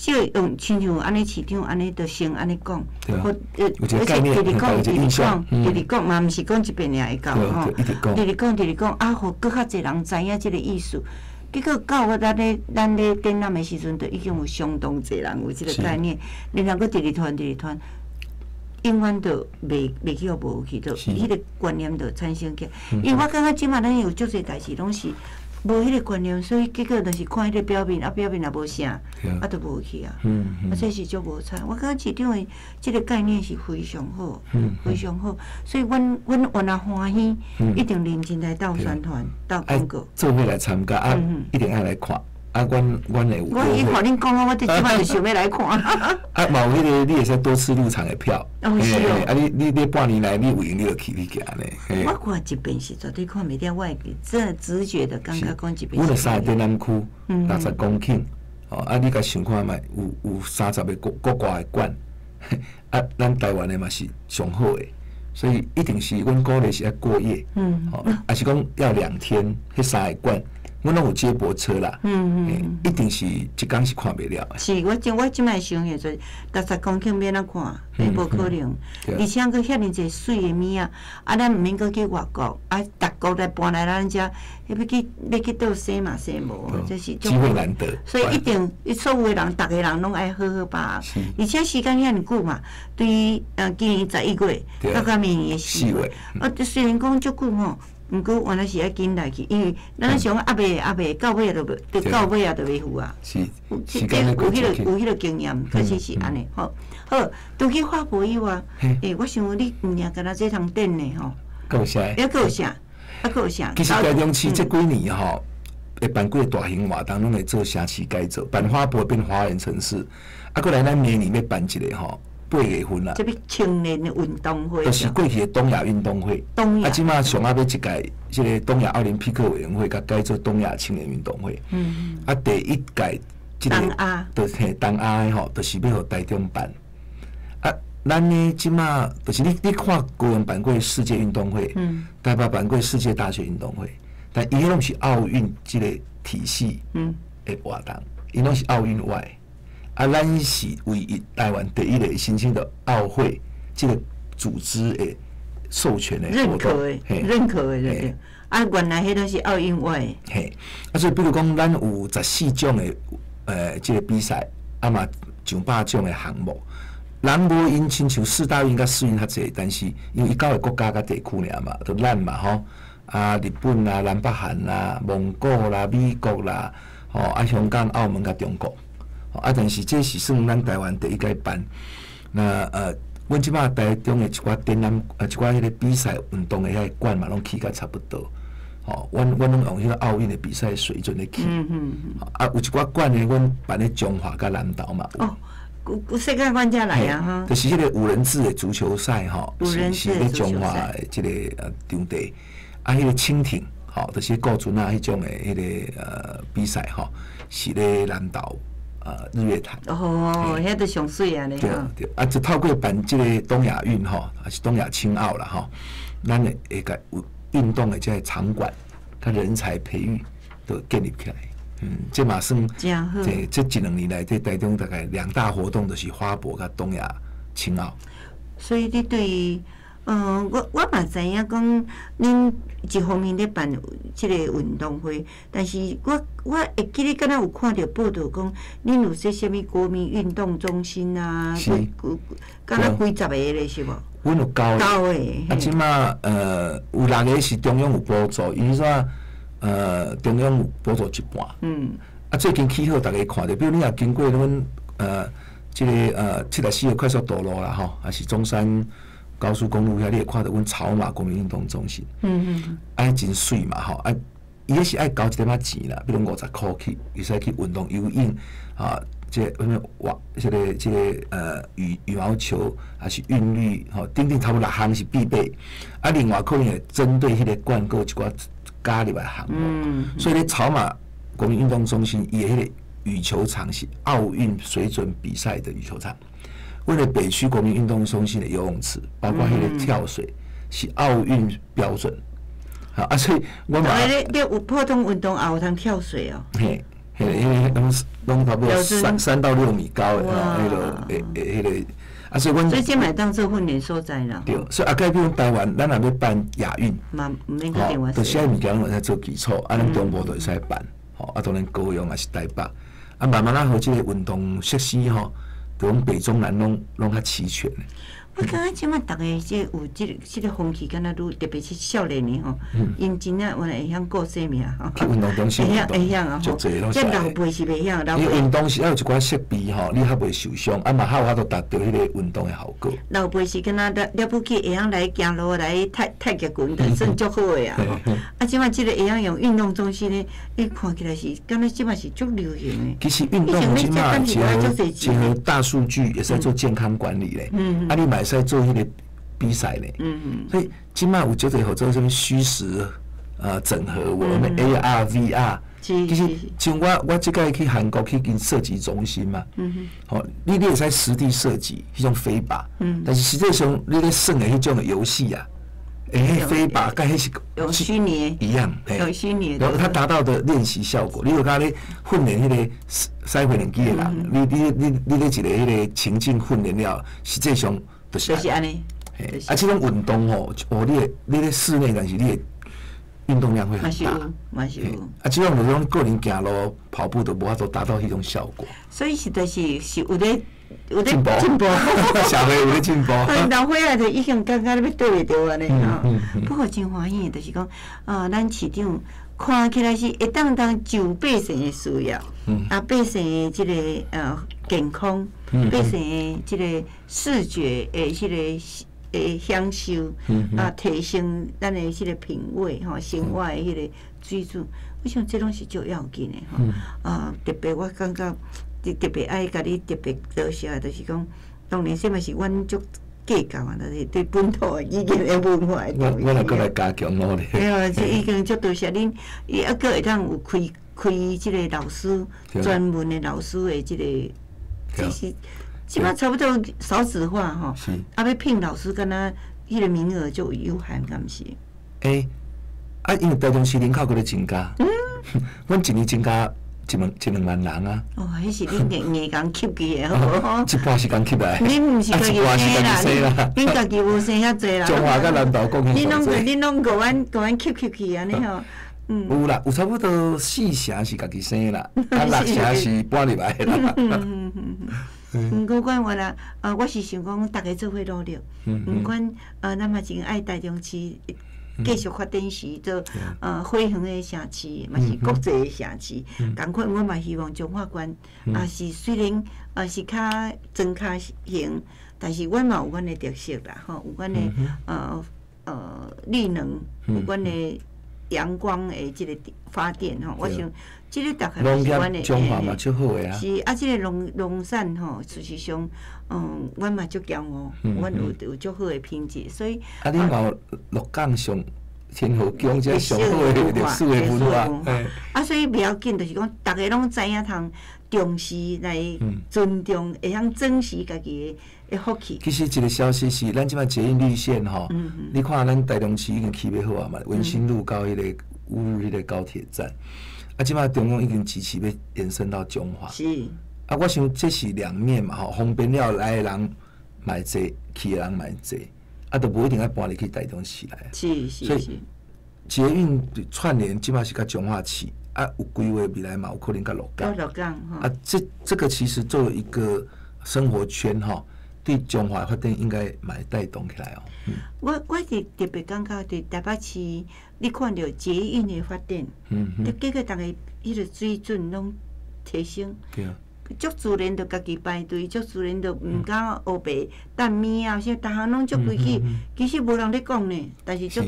這用親像按呢市長按呢，就先按呢講，而且直直講，直直講，直直講嘛，毋是講一遍爾會夠吼，直直講，直直講，啊，予閣較濟人知影這个意思。結果到咱咧展覽的時陣，就已經有相當濟人有這个概念，然後閣直直傳，直直傳，永遠就袂去予無去，就彼个觀念就產生起來。因為我感覺這擺咱有足濟代誌攏是。無彼个觀念，所以結果就是看彼个表面，啊表面也無啥，啊就無去啊。啊，這是足無彩。我感覺市長的這个概念是非常好，非常好。所以阮原來歡喜，一定認真來鬥宣傳、鬥廣告。做伙來參加啊，一定愛來看。啊，阮會有。我伊予恁講啊，我這這擺就想欲來看。啊，嘛有彼个，你會使多次入場的票。哦，是哦。啊，你半年來你有閒你就去去行咧。我看一遍是絕對看袂了，我會真直覺的感覺講一遍。阮有三個展覽區，60公頃，哦，啊，你共想看覓，有30个國外的館，啊，咱台灣的嘛是上好的，所以一定是阮鼓勵是愛過夜，哦，抑是講要2天，彼三个館。阮攏有接駁車啦，一定是一工是看袂了的。是，我這擺想的就是60公頃欲按怎看，無可能。而且閣遐爾濟媠的物仔，啊，咱毋免閣去外國，啊，逐國來搬來咱遮，欲去佗生嘛生無，這是機會難得。所以一定，所有的人，逐个人攏愛好好把握。而且時間遐爾久嘛，對今年11月到明年的4月，啊，雖然講足久吼。毋過原來是愛緊來去，因為咱想講猶未到尾啊，就袂，到尾啊，就袂赴啊。是，有彼个經驗，確實是按呢。好，好，除去花博以外，我想你毋爾干焦這通展呢吼。閣有啥？閣有啥？啊，閣有啥？其實台中市這幾年吼，會辦幾個大型活動，攏會做城市改造，辦花博變花園城市，啊，閣來咱明年欲辦一个吼。8月份啦，這欲青年的運動會，就是過去的東亞運動會。啊，這馬上仔欲一屆，這个東亞奧林匹克委員會，共改做東亞青年運動會。啊，第一屆這個，就是嘿東亞的吼，就是欲予台中辦。啊，咱呢這馬就是你看高雄辦過世界運動會，台北辦過世界大學運動會，但伊彼攏是奧運這個體系的活動，伊攏是奧運外。啊，咱是唯一台灣第一個申請著奧會這個組織的授權的活動，認可的，對。啊，原來彼攏是奧運外。嘿，啊，所以比如講，咱有14種的這個比賽，啊嘛上百種的項目。人無因親像四大運佮四運較濟，但是因為伊九個國家佮地區爾嘛，就咱嘛吼，啊日本啦、南北韓啦、蒙古啦、美國啦，吼啊香港、澳門佮中國。啊！但是這是算咱台灣第一屆辦。那阮這擺台中的一寡展覽，一寡彼個比賽運動的遐個館嘛，攏起甲差不多。吼，阮攏用彼個奧運的比賽水準咧起。啊，有一寡館呢，阮辦咧彰化佮南投嘛。哦，有世界館才來啊！哈。就是彼個五人制的足球賽吼，是咧彰化的這個場地。啊，彼個輕艇，吼，就是顧船仔彼種的彼個比賽吼，是咧南投。日月潭哦，遐都上媠啊！咧對對，啊，就透過辦這個東亞運吼，還是東亞青奧啦吼，咱會共運動的這個場館，佮人才培育都建立起來。嗯，這嘛算這一兩年來，這台中大概兩大活動，就是花博佮東亞青奧。所以你對，我嘛知影講，恁一方面咧辦這個運動會，但是我會記得敢若有看著報道講，恁有說啥物國民運動中心啊，敢若幾十個咧是無？阮有九個。九個。啊，這馬有6個是中央有補助，伊說中央有補助一半。啊，最近起好，逐家看著，比如你若經過阮這個74號快速道路啦吼，還是中山高速公路遐，你會看著阮草馬國民運動中心。啊，真媠嘛吼，啊，伊彼是愛交一點仔錢啦，比如50箍去，會使去運動游泳，啊，這個啥物哇，這個羽毛球，還是韻律，吼，等等，差不多6項是必備。啊，另外可能會針對彼個館，閣有一寡加入來項目。所以咧，草馬國民運動中心伊的彼個羽球場是奧運水準比賽的羽球場。阮的北區國民運動中心的游泳池，包括彼個跳水，是奧運標準。啊，所以我嘛，你有普通運動也有通跳水哦。嘿，嘿，彼個攏差不多3到6米高的吼，彼個會彼個，啊，所以阮所以這嘛當做訓練所在啦。對，所以啊，改比如台灣，咱若欲辦亞運，嘛毋免去電話。就是愛物件攏會使做基礎，啊，咱中部就會使辦，吼，啊，當然高雄也是台北，啊，慢慢仔予這個運動設施吼。就講北中南攏較齊全。我感覺這馬逐个這有這個風氣，敢若愈特別是少年的吼，𪜶真正原來會曉顧生命吼，去運動中心會曉會曉啊吼，這老輩是袂曉，老輩。運動是愛有一寡設備吼，你較袂受傷，啊嘛較有法度達到彼個運動的效果。老輩是敢若了了不起，會曉來行路來太極拳，就算足好的啊吼。啊，這馬這個會曉用運動中心的，你看起來是敢若這馬是足流行的。其實運動這馬結合大數據，會使做健康管理咧。啊，你嘛會使做彼個比賽咧。所以這馬有足濟號做啥物虛實整合，我們 AR、VR。其實像我這擺去韓國去𪜶射擊中心嘛。吼，你會使實地射擊彼種飛靶。但是實際上你咧耍的彼種的遊戲啊，欸，飛靶佮彼是用虛擬一樣，用虛擬，然後它達到的練習效果，你有感覺咧訓練彼個駛飛輪機的人，你咧一個彼個情境訓練了，實際上就是按呢。啊，這種運動吼，哦，你咧室內，但是你的運動量會很大。嘛是有。啊，這種就是講個人行路、跑步都無法度達到彼種效果。所以實在是有咧進步，進步，社會有咧進步。老歲仔就已經感覺欲綴袂著按呢吼。不過真歡喜，就是講啊，咱市長看起來是會當就百姓的需要，啊，百姓的這個健康，百姓的這個視覺的這個享受，啊，提升咱的這個品味吼，生活的彼個水準，我想這攏是足要緊的吼。啊，特別我感覺特別愛共你特別多謝的，就是講，當然這嘛是阮足計較啊，就是對本土的語言的文化的。我來閣來加強努力。對啊，這已經足多謝恁，伊猶閣會當有開。开这个老师专门的老师的这个，这是这摆差不多少子化吼，啊，欲聘老师，敢若彼个名额就有限，敢毋是？欸，啊，因为台中市人口阁咧增加，阮一年增加一万一两万人啊。哦，彼是恁硬硬共吸去的，好。一半是共吸来，恁毋是家己生啦，恁家己无生遐济啦。彰化佮南投贡献。恁拢予阮予阮吸吸去按呢吼。有啦，有差不多四成是家己生啦，啊六成是搬入来的啦。毋过阮原来，我是想讲，逐家做伙努力。毋管咱嘛真爱台中市继续发展是做花园的城市，嘛是国际的城市。仝款，我嘛希望彰化县，也是虽然是较庄跤型，但是阮嘛有阮的特色啦，吼，有阮的绿能，有阮的阳光的这个发电吼，我想这个大概是阮的。彰化嘛足好的啊。是啊，这个农农产吼，事实上，阮嘛足骄傲，阮有足好的品质，所以。啊，恁嘛有鹿港上天后宫这上好的历史的文化。啊，所以袂要紧，就是讲，逐家拢知影通重视来尊重，会晓珍惜家己的福气。其实一个消息是，咱这摆捷运绿线吼，你看咱台中市已经起欲好啊嘛，文心路到彼个乌日彼个高铁站，啊，这摆中央已经支持欲延伸到彰化。是。啊，我想这是两面嘛吼，方便了来的人嘛济，去的人嘛济，啊，都无一定爱搬入去台中市来。是是。所以捷运串联这摆是佮彰化市。啊，有规划未来嘛，有可能佮鹿港。鹿港啊，这个其实作为一个生活圈吼，对彰化发展应该嘛会带动起来哦。我是特别感觉伫台北市，你看著捷运的发展，结果逐家彼个水准拢提升。对。足自然就家己排队，足自然就毋敢乌白等物啊，啥逐项拢足规矩。其实无人咧讲呢，但是足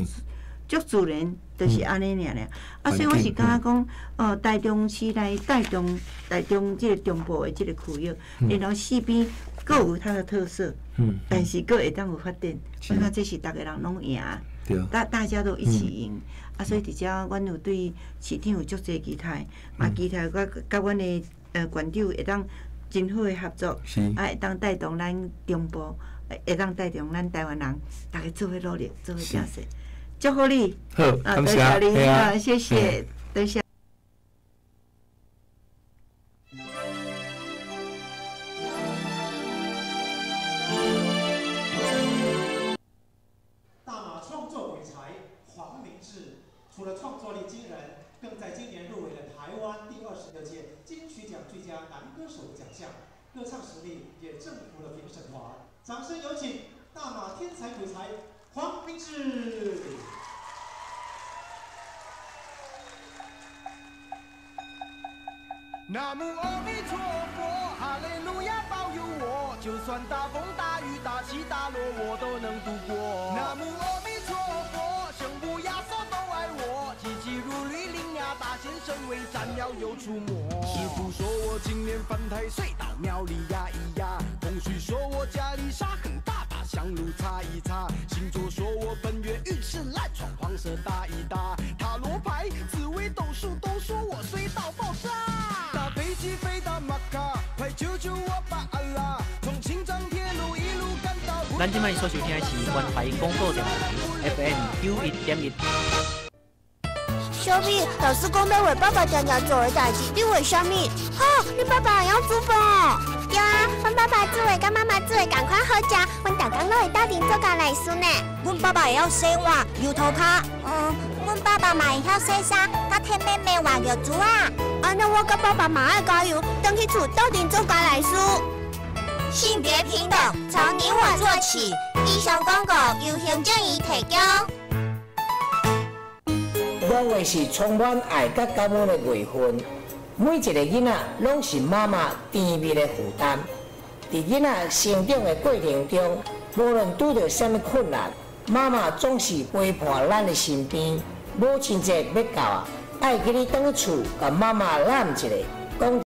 足自然。就是按呢尔尔，啊，所以我是感觉讲，台中市来带动台中这个中部的这个区域，然后四边阁有它的特色，但是阁会当有发展，我感觉这是逐家人拢赢，大家都一起赢，啊，所以伫遮阮有对市长有足济期待，嘛期待佮佮阮的县长会当真好的合作，啊，会当带动咱中部，会当带动咱台湾人，逐家做伙努力，做伙建设。祝福你，好，感谢你，啊，谢谢，多谢。大马创作鬼才黄明志，除了创作力惊人，更在今年入围了台湾第26届金曲奖最佳男歌手的奖项，歌唱实力也征服了评审团。掌声有请大马天才鬼才黄明志。南无阿弥陀佛，哈利路亚保佑我，就算大风大雨大起大落，我都能度过。南无阿弥陀佛，圣母耶稣都爱我，急急如律令呀，大显神威，斩妖又除魔。师父说我今年犯太岁，到庙里压一压。风水说我家里沙很大，把香炉擦一擦。星座说我本月运势烂，穿黄色大衣搭。塔罗牌、紫微斗数都说我衰到爆炸。搭飞机飞到马卡，快救救我吧阿拉！从青藏铁路一路赶到。咱这摆所收听的是关怀广播电台 FM 91.1。小米，老师讲欲为爸爸定定做的代志，你为啥物？吼，你爸爸会晓煮饭？对啊，阮爸爸煮的佮妈妈煮的仝款好食，阮逐工拢会斗阵做工来事呢。阮爸爸会晓洗碗、摇涂跤。阮爸爸嘛会晓洗衫，佮替妹妹换尿苴仔。按呢，我佮爸爸嘛爱加油，转去厝斗阵做家内事。性别平等，从你我做起。以上广告由行政院提供。五月是充满爱佮感恩的月份，每一个囡仔拢是妈妈甜蜜的负担。伫囡仔成长的过程中，无论拄著啥物困难，妈妈总是陪伴咱的身边。母亲节欲到啊，爱记你转去厝，共妈妈揽一下，讲。